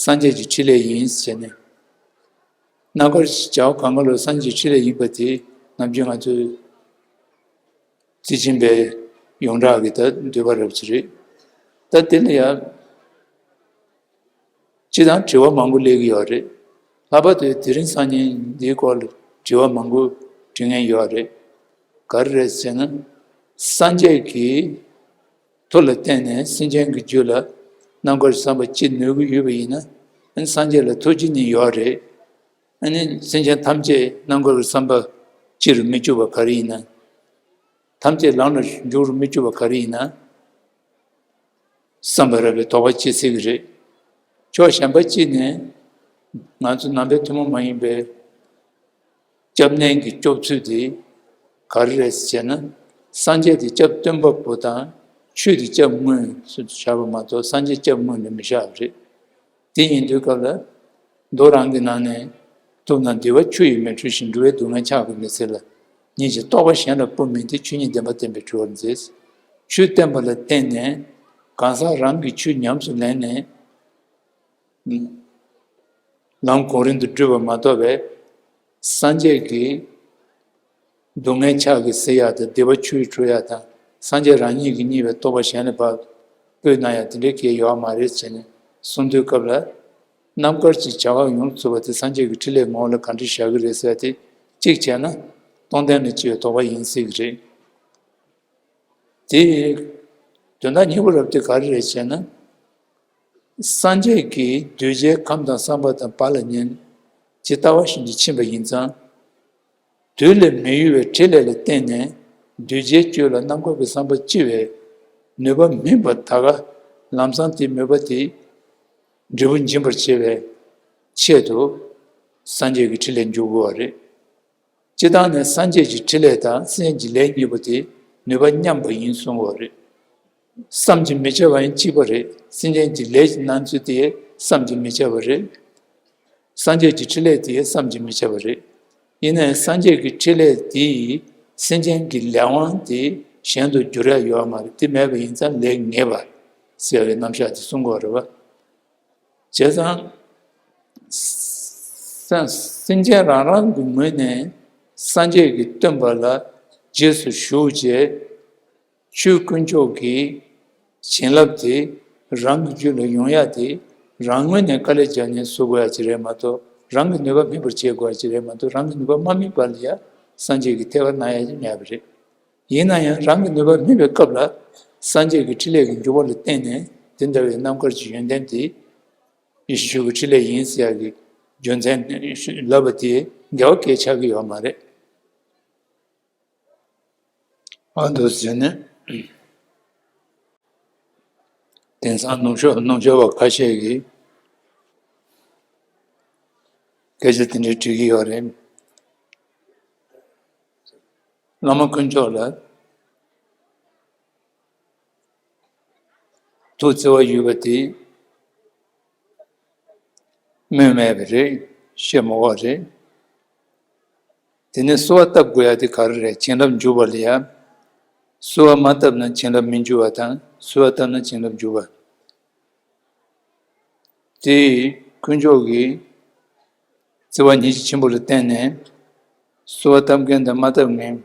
སངས་རྒྱས་ཀྱི་ཕྲིན་ལས་ཡིན་ཞེས་ནས། རྣམ་དཀར་གྱི་བྱ་བ་གང་ག་ལ་སངས་རྒྱས་ཀྱི་ཕྲིན་ལས་ཡིན་པ་དེ་ནམ་རྒྱུན་ང་ཚོས་རྩིས་ཆེན་པའི་ཡོངས་གྲགས་ཀྱི་ད་འདོད་པ་རབ་ཅིག་རེད། ད་དེ་ལ་ཡང་སྤྱི་དང་དྲི་བ་མང་པོ་སླེབས་ཀྱི་ཡོད་རེད། ལྷག་པར་དུ་དེ་རིང་སང་ཉིན་འདིའི་སྐོར་ལ་དྲི་བ་མང་པོ་དྲི་མཁན་ཡོད་རེད། ག་རེ་རེད་ཟེར་ན། སངས་རྒྱས་ཀྱི་མཐུ་ལ་བརྟེན་ནས་སེམས་ཅན་གྱི་རྒྱུད་ལ་རྣམ་དཀར་བསམ་པ་སྐྱེ་ནུས་ཀྱི་ཡོད་པ་ཡིན་ན། སངས་རྒྱས་ལ་ཐུགས་རྗེ་ནི་ཡོད་རེད། ཨ་ནི་སེམས་ཅན་ཐམས་ཅད་རྣམ་དཀར་གྱི་བསམ་པ་སྐྱེ་རུ་མི་བཅུག་པ་ག་རེ་ཡིན་ན། ཐམས་ཅད་ལམ་ལ་འཇུག་རུ་མི་བཅུག་པ་ག་རེ་ཡིན་ན། བསམ་པ་རག་པའི་དོགས་པ་སྐྱེ་སྲིད་ཀྱི་རེད། ཕྱོགས་གཞན་པ་གཅིག་ནས་ང་ཚོ་ནང་པའི་ཐུན་མོང་མ་ཡིན་པའི་སྐྱབས་གནས་ཀྱི་སྐྱོབ་ཚུལ་དེ་ག་རེ་རེད་ཟེར་ན། སངས་རྒྱས་དེ་སྐྱབས་སྟོན་པ་པོ་དང་ཆོས་དེ་སྐྱབས་དངོས་སུ་བཞག་པ་མ་གཏོགས་སངས་རྒྱས་སྐྱབས་དངོས་ལ་མི་བཞག་པ་རེད། དེ་ཡིན་དུས་སྐབས་ལ། མདོ་རང་གི་ནང་ནས། ཐུབ་རྣམས་བདེ་བ་ཆུ་ཡིས་མི་འཁྲུ་ཞིང་། འགྲོ་བའི་སྡུག་བསྔལ་ཕྱག་གིས་མི་སེལ་ལ། ཉིད་ཀྱི་རྟོགས་པ་གཞན་ལ་སྤུ་མིན་ཏེ། ཆོས་ཉིད་བདེན་པ་བསྟན་པས་གྲོལ་བར་མཛད། ཆོས་བསྟན་པ་ལ་བརྟེན་ནས་གང་ཟག་རང་གིས་ཆོས་ཉམས་སུ་ལེན་ནས་ལམ་གོ་རིམ་དུ་བགྲོད་པ་མ་གཏོགས་པའི་སངས་རྒྱས་ཀྱི་སྡུག་བསྔལ་ཕྱག་གིས་སེལ་ཡག་དང་བདེ་བ་ཆུ་ཡིས་འཁྲུ་ཡག་དང་སངས་རྒྱས་རང་ཉིད་ཀྱིས་བརྙེས་པའི་རྟོགས་པ་གཞན་ལ་ཕར་སྤོས་གནང་ཡག་དེ་འདྲའི་གལ་ཡོད་མ་རེད་ཟེར་ནས་གསུངས་དུས་སྐབས་ལ། རྣམ་དཀར་གྱི་བྱ་བ་ཡོངས་སུ་རྫོགས་པ་དེ་སངས་རྒྱས་ཀྱི་ཕྲིན་ལས་ངོ་བོ་ལ་ག་འདྲ་བཞག་གི་རེད་ཟེར་ཏེ། གཅིག་བྱས་ན་སྟོང་ལྡན་ལ་སྐྱེ་བའི་དོགས་པ་ཡིན་སྲིད་ཀྱི་རེད། དེ་དོན་དག་སྙིང་པོ་རབ་དེ་ག་རེ་རེད་ཟེར་ན། སངས་རྒྱས་ཀྱིས་གདུལ་བྱའི་ཁམས་དང་བསམ་པ་དང་བར་ལ་ཉན། ཇི་ལྟ་བ་བཞིན་དུ་ཕྱིན་པ་ཡིན་ཙང་། དུས་ལས་མི་ཡོལ་བའི་ཕྲིན་ལས་ལ་བརྟེན་ནས་གདུལ་བྱའི་རྒྱུད་ལ་རྣམ་དཀར་གྱི་བསམ་པ་སྐྱེ་བའི་ནུས་པ་མེད་པ་ད་ག་ལམ་སང་དེ་མོས་པ་དེ་འབྲས་བུ་འབྱིན་པར་བྱེད་པའི་ཆེད་དུ་སངས་རྒྱས་ཀྱི་ཕྲིན་ལས་འཇུག་དགོས་པ་རེད། སྤྱིར་བཏང་ནས་སངས་རྒྱས་ཀྱི་ཕྲིན་ལས་དང་སེམས་ཀྱི་ལས་གཉིས་པོ་དེ་ནུས་པ་མཉམ་པ་ཡིན་གསུང་དགོས་པ་རེད། བསམ་གྱིས་མི་ཁྱབ་པ་ཡང་གཅིག་པ་རེད། སེམས་ཅན་གྱི་ལས་ཀྱི་སྣང་ཚུལ་དེ་བསམ་གྱིས་མི་ཁྱབ་པ་རེད། སངས་རྒྱས་ཀྱི་ཕྲིན་ལས་དེ་བསམ་གྱིས་མི་ཁྱབ་པ་རེད། ཡིན་ནའི་སངས་རྒྱས་ཀྱི་ཕྲིན་ལས་དེ་ཡིས་སེམས་ཅན་གྱི་ལས་དབང་དེ་གཞན་དུ་འགྱུར་ཡ་ཡོད་མ་རེད། དེ་མེད་པ་ཡིན་ཙང་ལས་ངེས་པ་ཟེར་བའི་རྣམ་གཞག་དེ་གསུང་དགོས་རེད་བ། བྱས་ཙང་། སེམས་ཅན་རང་རང་གི་ངོས་ནས་སངས་རྒྱས་ཀྱིས་སྟོན་པ་ལ་རྗེས་སུ་ཞུགས་རྗེས། ཆོས་དཀོན་མཆོག་གི་བྱིན་རླབས་དེ་རང་གི་རྒྱུད་ལ་ཡོང་ཡག་དེ་རང་ངོས་ནས་དཀའ་ལས་རྒྱག་ནས་བཟོ་དགོས་ཡག་ཅིག་རེད་མ་གཏོགས། རང་གི་ནུས་པ་དམིགས་པར་བྱེད་དགོས་ཡག་ཅིག་རེད་མ་གཏོགས། རང་གི་ནུས་པ་མ་དམིགས་པ་ལ་ཡ་སངས་རྒྱས་ཀྱིས་ཐད་ཀར་གནང་ཡག་ཅིག་མེད་པ་རེད། ཡིན་ན་ཡང་རང་གི་ནུས་པ་དམིགས་པའི་སྐབས་ལ་སངས་རྒྱས་ཀྱི་ཕྲིན་ལས་ཀྱི་འཇུག་པ་ལ་བརྟེན་ནས་དེ་འདྲ་བའི་རྣམ་དཀར་གྱི་ཡོན་ཏན་དེ་ཡེ་ཤུ་ཆོས་ཀྱི་ཕྲིན་ལས་ཡིན་ཟེར་ཡག་གི་རྒྱུ་མཚན་ལབ་པ་དེ་འགལ་བ་གལ་ཆགས་ཀྱི་ཡོད་མ་རེད། ཨ་འདུག་ཟེར་ནས། དེང་སང་ནུབ་ཕྱོགས་ནུབ་ཕྱོགས་པ་ཁ་ཤས་ཀྱིས་ སྐད་ཆ་དེ་འདྲའི་དྲི་གི་ཡོད་རེད། བླ་མ་དཀོན་མཆོག་ལ་ཐུགས་བརྩེ་བ་ཡོད་པ་དེ་སྨོས་མེད་པ་རེད། བཤད་མ་དགོས་རེད། དེ་ནས་གསོལ་བ་བཏབ་དགོས་ཡ་དེ་ག་རེ་རེད། བྱིན་རླབས་འཇུག་པ་ལ་ཡ། གསོལ་བ་མ་བཏབ་ན་བྱིན་རླབས་མི་འཇུག་པ་དང་། གསོལ་བ་བཏབ་ན་བྱིན་རླབས་འཇུག་པ། དེ་དཀོན་མཆོག་གིས་བརྩེ་བ་ཉི་ཤུ་ཆེན་པོ་ལ་བརྟེན་ནས་གསོལ་བ་བཏབ་མཁན་དང་མ་བཏབ་མཁན་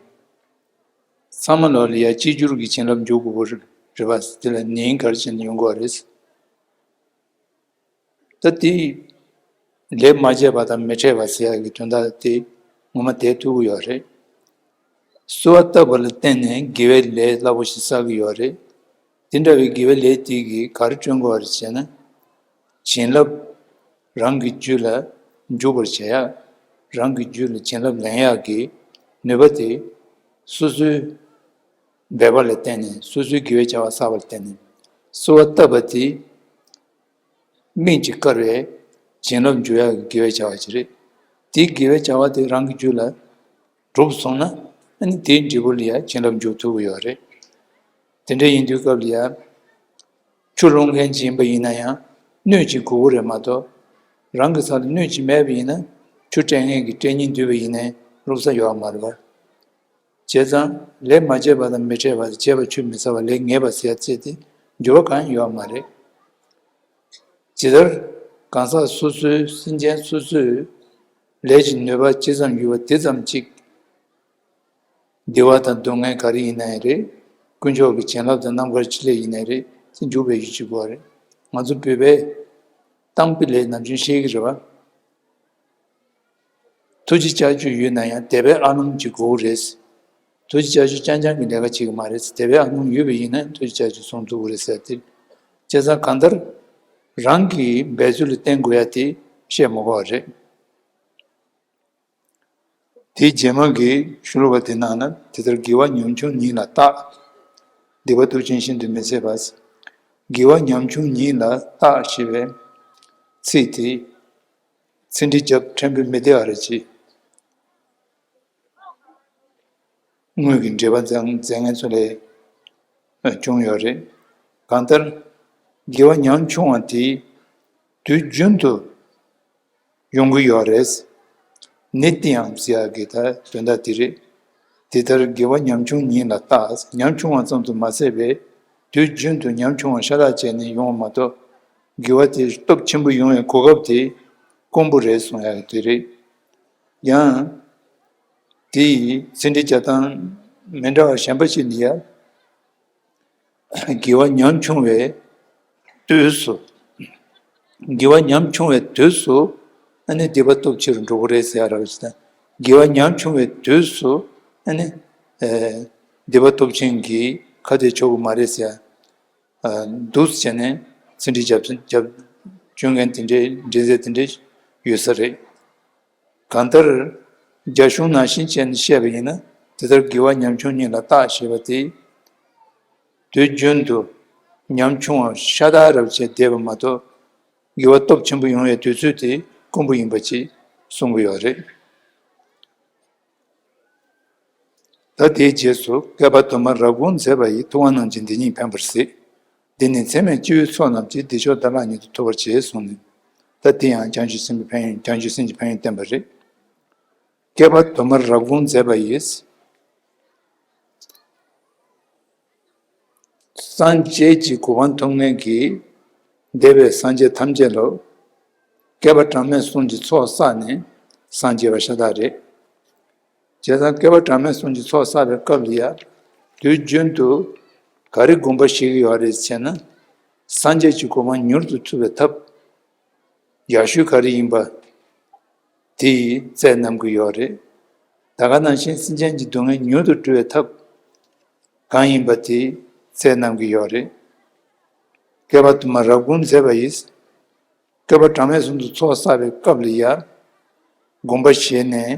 ཚང་མ་ལོག་ལ་ཡ་གཅིག་གྱུར་གྱི་བྱིན་རླབས་འཇུག་དགོས་པ་རེད་པ། དེ་ལ་ནི་ག་རེ་བྱས་ནས་ཡོང་དགོས་པ་རེད། ད་དེ་ལས་མ་བྱས་པ་དང་མི་འཕྲད་པ་ཟེར་ཡག་གི་དོན་དག་དེ་ངོ་མ་དེ་ཐུག་གི་ཡོད་རེད། གསོལ་བ་བཏབ་པ་ལ་བརྟེན་ནས་དགེ་བའི་ལས་སླ་པོ་ཞིག་བསགས་ཀྱི་ཡོད་རེད། དེ་འདྲ་བའི་དགེ་བའི་ལས་དེ་གིས་ག་རེ་བསྐྲུན་དགོས་པ་རེད་ཟེར་ན། བྱིན་རླབས་རང་གི་རྒྱུད་ལ་འཇུག་པར་བྱེད་ཡག་རང་གི་རྒྱུད་ལ་བྱིན་རླབས་ལེན་ཡག་གི་ནུས་པ་དེ་སོ་སོའི་འབད་པ་ལ་བརྟེན་ནས། སོ་སོའི་དགེ་བའི་བྱ་བ་བསགས་པ་ལ་བརྟེན་ནས། གསོལ་བ་བཏབ་པ་དེ་སྨིན་ཅིང་དཀར་བའི་བྱིན་རླབས་འཇུག་ཡག་གི་དགེ་བའི་བྱ་བ་ཅིག་རེད། དེའི་དགེ་བའི་བྱ་བ་དེ་རང་གི་རྒྱུད་ལ་གྲུབ་སོང་ན། ཨ་ནི་དེའི་འབྲས་བུ་ལ་ཡང་བྱིན་རླབས་འཇུག་ཐུབ་ཀྱི་ཡོད་རེད། དེ་འདྲ་ཡིན་དུས་སྐབས་ལ་ཡང་ཆུ་བླུག་མཁན་ཅིག་ཡིན་པ་ཡིན་ན་ཡང་སྣོད་ཅིག་དགོས་ཀྱི་རེད་མ་གཏོགས། རང་གི་ས་ལ་སྣོད་ཅིག་མེད་པ་ཡིན་ན་ཆུ་སྤྲད་མཁན་གྱིས་སྤྲད་སྙིང་འདོད་པ་ཡིན་ནའི་བླུག་ས་ཡོད་མ་རེད་པ། བྱས་ཙང་ལས་མ་བྱས་པ་དང་མི་འཕྲད་པ་དང་། བྱས་པ་ཆུད་མི་ཟ་བ། ལས་ངན་པ་ཟེར་ཡ་ཚིག་དེ་འགྱུར་བ་གང་ཡང་ཡོད་མ་རེད། ཇི་ལྟར་གང་ཟག་སོ་སོའི་སེམས་ཅན་སོ་སོའི་ལས་ཀྱི་ནུས་པ་ཇི་ཙམ་ཡོད་པ་དེ་ཙམ་གཅིག་བདེ་བ་དང་སྡུག་བསྔལ་ག་རེ་ཡིན་ནའི་རེད། དཀོན་མཆོག་གི་བྱིན་རླབས་དང་རྣམ་དཀར་ཆེ་ལེགས་ཡིན་ནའི་རེད། དེ་འཇུག་པའི་ཡུལ་གཅིག་པོ་རེད། ང་ཚོ་བོད་པས་གཏམ་དཔེ་ལས་ནམ་རྒྱུན་བཤད་ཀྱི་རེད་པ། ཐུགས་རྗེ་ལྕགས་ཀྱུ་ཡོད་ན་ཡང་དད་པའི་ཨ་ལོང་ཅིག་དགོས་རེད། ཐུགས་རྗེ་ལྕགས་ཀྱུ་རྐྱང་རྐྱང་གིས་ལས་ཀ་བྱེད་ཀྱི་མ་རེད། དད་པའི་ཨ་ལོང་ཡོད་པ་ཡིན་ན་ཐུགས་རྗེ་ལྕགས་ཀྱུ་བཟུང་ཐུབ་ཀྱི་རེད་ཟེར་ཏེ། བྱས་ཙང་གང་ལྟར་རང་གི་འབད་རྩོལ་ལ་བརྟེན་དགོས་ཡ་དེ་བཤད་མ་དགོས་པ་རེད། དེའི་རྗེས་མ་གི་ཤོ་ལོ་ཀ་དེ་ནང་ན། དེ་ལྟར་དགེ་བ་ཉམ་ཆུང་ཉིད་ལ་བརྟག། སྡིག་པ་སྟོབས་ཆེན་ཤིན་ཏུ་མི་བཟད་པ། དགེ་བ་ཉམ་ཆུང་ཉིད་ལ་བརྟག་ཞེས་པའི་ཚིག་དེ་ཚིག་འགྲེལ་རྒྱབ་ཕྲན་བུ་མི་བདེ་བ་རེ་ཅིག་དངོས་ཀྱི་འགྲེལ་པ་མཛད་མཛད་མཁན་ཚོ་ལས་བྱུང་ཡོད་རེད། གང་ལྟར་དགེ་བ་ཉམ་ཆུང་བ་དེ་དུས་རྒྱུན་དུ་ཡོང་གི་ཡོད་རེད། ནི་ཏི་ཡང་ཟེར་ཡག་གི་ད་དོན་དག་དེ་རེད། དེ་ལྟར་དགེ་བ་ཉམ་ཆུང་ཉིད་ལ་བརྟག། ཉམ་ཆུང་བ་ཙམ་དུ་མ་ཟད་པའི་དུས་རྒྱུན་དུ་ཉམ་ཆུང་བ་ཤ་སྟག་བྱས་ནས་ཡོང་བ་མ་གཏོགས། དགེ་བ་དེ་སྟོབས་ཆེན་པོ་ཡོང་བའི་གོ་སྐབས་དེ་དཀོན་པོ་རེད་གསུང་ཡག་གི་དེ་རེད། ཡང་དེའི་ཚིག་འགྲེལ་རྒྱག་སྟངས་མི་འདྲ་བ་གཞན་པ་ཞིག་ལ་ཡ། དགེ་བ་ཉམ་ཆུང་བའི་དུས་སུ། དགེ་བ་ཉམ་ཆུང་བའི་དུས་སུ་ཨ་ནི་སྡིག་པ་སྟོབས་ཆེ་རུ་འགྲོ་གི་རེད་ཟེར་ཡ་ར་བ་ཞིག་དང་། དགེ་བ་ཉམ་ཆུང་བའི་དུས་སུ་ཨ་ནི་ཨེ་སྡིག་པ་སྟོབས་ཆེན་གྱིས་ཁ་གཏད་གཅོག་གི་མ་རེད་ཟེར་ཡ། ཨ་འདུག་བྱས་ནས་ཚིག་འགྲེལ་རྒྱབ་རྒྱབ་བཅུག་མཁན་དེ་འདྲའི་འགྲེལ་མཛད་དེ་འདྲ་ཡོད་ས་རེད། གང་ལྟར་རྒྱ་གཞུང་ནང་བཞིན་བྱས་ནས་བཤད་པ་ཡིན་ན། དེ་ལྟར་དགེ་བ་ཉམ་ཆུང་ཉིད་ལ་བརྟག་ཞེས་པ་དེ། དུས་རྒྱུན་དུ་ཉམ་ཆུང་བ་ཤ་སྟག་རབ་བྱས་བསྡད་པ་མ་གཏོགས། དགེ་བ་སྟོབས་ཆེན་པོ་ཡོང་བའི་དུས་ཚོད་དེ་དཀོན་པོ་ཡིན་པ་ཅིག་གསུང་གི་ཡོད་རེད། ད་དེའི་རྗེས་སུ། བསྐལ་པ་དུ་མར་རབ་དགོངས་མཛད་པ་ཡིས། ཐུབ་དབང་རྣམས་ཀྱིས་འདི་ཉིད་ཕན་པར་གཟིགས། འདི་ནི་ཚད་མེད་སྤྱི་བོའི་ཚོགས་རྣམས་ཀྱིས། བདེ་མཆོག་དང་ལྷ་ཉིད་དུ་ཐོབ་པར་བྱེད་གསུངས་ནས། ད་དེ་ཡང་བྱང་ཆུབ་སེམས་དཔའི་ཕན་ཡོན། བྱང་ཆུབ་སེམས་ཀྱི་ཕན་ཡོན་བསྟན་པ་རེད། བསྐལ་པ་དུ་མར་རབ་དགོངས་མཛད་པ་ཡིས། སངས་རྒྱས་ཀྱི་གོ་འཕང་ཐོབ་མཁན་གྱི་འདས་པའི་སངས་རྒྱས་ཐམས་ཅད་ལ་བསྐལ་པ་གྲངས་མེད་གསུམ་གྱི་ཚོགས་བསགས་ནས་སངས་རྒྱས་པ་ཤ་སྟག་རེད། བྱས་ཙང་བསྐལ་པ་གྲངས་མེད་གསུམ་གྱི་ཚོགས་བསགས་པའི་སྐབས་ལ་ཡ། དུས་རྒྱུན་དུ་ག་རེ་དགོངས་པ་བཞེས་ཀྱི་ཡོད་རེད་ཟེར་ན། སངས་རྒྱས་ཀྱི་གོ་འཕང་མྱུར་དུ་ཐོབ་པའི་ཐབས་ཡག་ཤོས་ག་རེ་ཡིན་པ་དེ་བཙལ་གནང་གི་ཡོད་རེད། ད་ག་ནང་བཞིན་སེམས་ཅན་གྱི་སྡུག་བསྔལ་མྱུར་དུ་འགྲོ་བའི་ཐབས་གང་ཡིན་པ་དེ་བཙལ་གནང་གི་ཡོད་རེད། བསྐལ་པ་དུ་མར་རབ་དགོངས་མཛད་པ་ཡིས། བསྐལ་པ་གྲངས་མེད་གསུམ་དུ་ཚོགས་བསགས་པའི་སྐབས་ལ་ཡ། དགོངས་པ་བཞེས་ནས་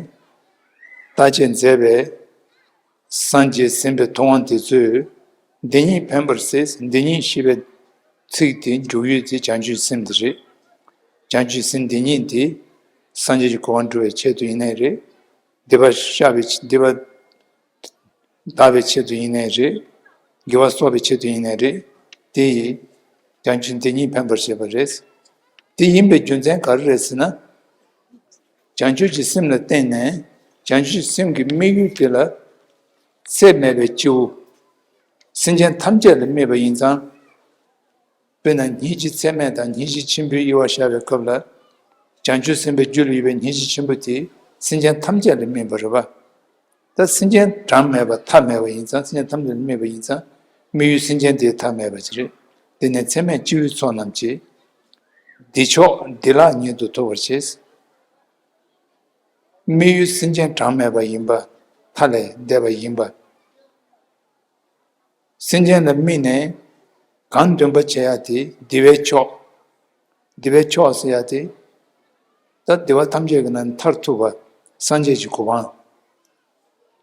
བརྟག་དཔྱད་མཛད་པས། སངས་རྒྱས་ཟིན་པའི་ཐུབ་དབང་དེ་ཚོས་འདི་ཉིད་ཕན་པར་གཟིགས། འདི་ཉིད་ཞེས་པའི་ཚིག་དེ་འཇུག་ཡུལ་དེ་བྱང་ཆུབ་སེམས་དེ་རེད། བྱང་ཆུབ་སེམས་འདི་ཉིད་དེ་ སངས་རྒྱས་ཀྱི་གོ་འཕང་སྒྲུབ་པའི་ཆེད་དུ་ཡིན་ནའི་རེད། སྡིག་པ་བཤགས་པའི་ཆེད། སྡིག་པ་དག་པའི་ཆེད་དུ་ཡིན་ནའི་རེད། དགེ་བ་གསོག་པའི་ཆེད་དུ་ཡིན་ནའི་རེད། དེ་ཡིས་བྱང་ཆུབ་འདི་ཉིད་འཕེན་པར་བྱེད་པ་རེད། དེ་ཡིན་པའི་རྒྱུ་མཚན་ག་རེ་རེད་ཟེར་ན། བྱང་ཆུབ་ཀྱི་སེམས་ལ་བརྟེན་ནས་བྱང་ཆུབ་ཀྱི་སེམས་ཀྱི་དམིགས་ཡུལ་དེ་ལ་ཚད་མེད་པའི་སྤྱི་བོ། སེམས་ཅན་ཐམས་ཅད་ལ་དམིགས་པ་ཡིན་ཙང་། དཔེར་ན་སྙིང་རྗེ་ཚད་མེད་དང་སྙིང་རྗེ་ཆེན་པོའི་དབྱེ་བ་བཤད་པའི་སྐབས་ལ། བྱང་ཆུབ་སེམས་དཔའི་རྒྱུད་ལ་ཡོད་པའི་སྙིང་རྗེ་ཆེན་པོ་དེ་སེམས་ཅན་ཐམས་ཅད་ལ་དམིགས་པ་རེད་པ། ད་སེམས་ཅན་གྲངས་མེད་པ་མཐའ་མེད་པ་ཡིན་ཙང་། སེམས་ཅན་ཐམས་ཅད་ལ་དམིགས་པ་ཡིན་ཙང་། དམིགས་ཡུལ་སེམས་ཅན་དེ་མཐའ་མེད་པ་ཅིག་རེད། དེ་ནས་ཚད་མེད་སྤྱི་བོའི་ཚོགས་རྣམས་ཀྱིས། བདེ་མཆོག་བདེ་བླག་ཉིད་དུ་ཐོབ་པར་བྱེད། དམིགས་ཡུལ་སེམས་ཅན་གྲངས་མེད་པ་ཡིན་པ། མཐའ་ལས་འདས་པ་ཡིན་པ། སེམས་ཅན་ལ་དམིགས་ནས་གང་འདུན་པ་བྱེད་ཡ་དེ་བདེ་བའི་མཆོག་བདེ་བའི་མཆོག་ཟེར་ཡ་དེ། ད་བདེ་བ་ཐམས་ཅད་ཀྱི་ནང་མཐར་ཐུག་པ་སངས་རྒྱས་ཀྱི་གོ་འཕང་།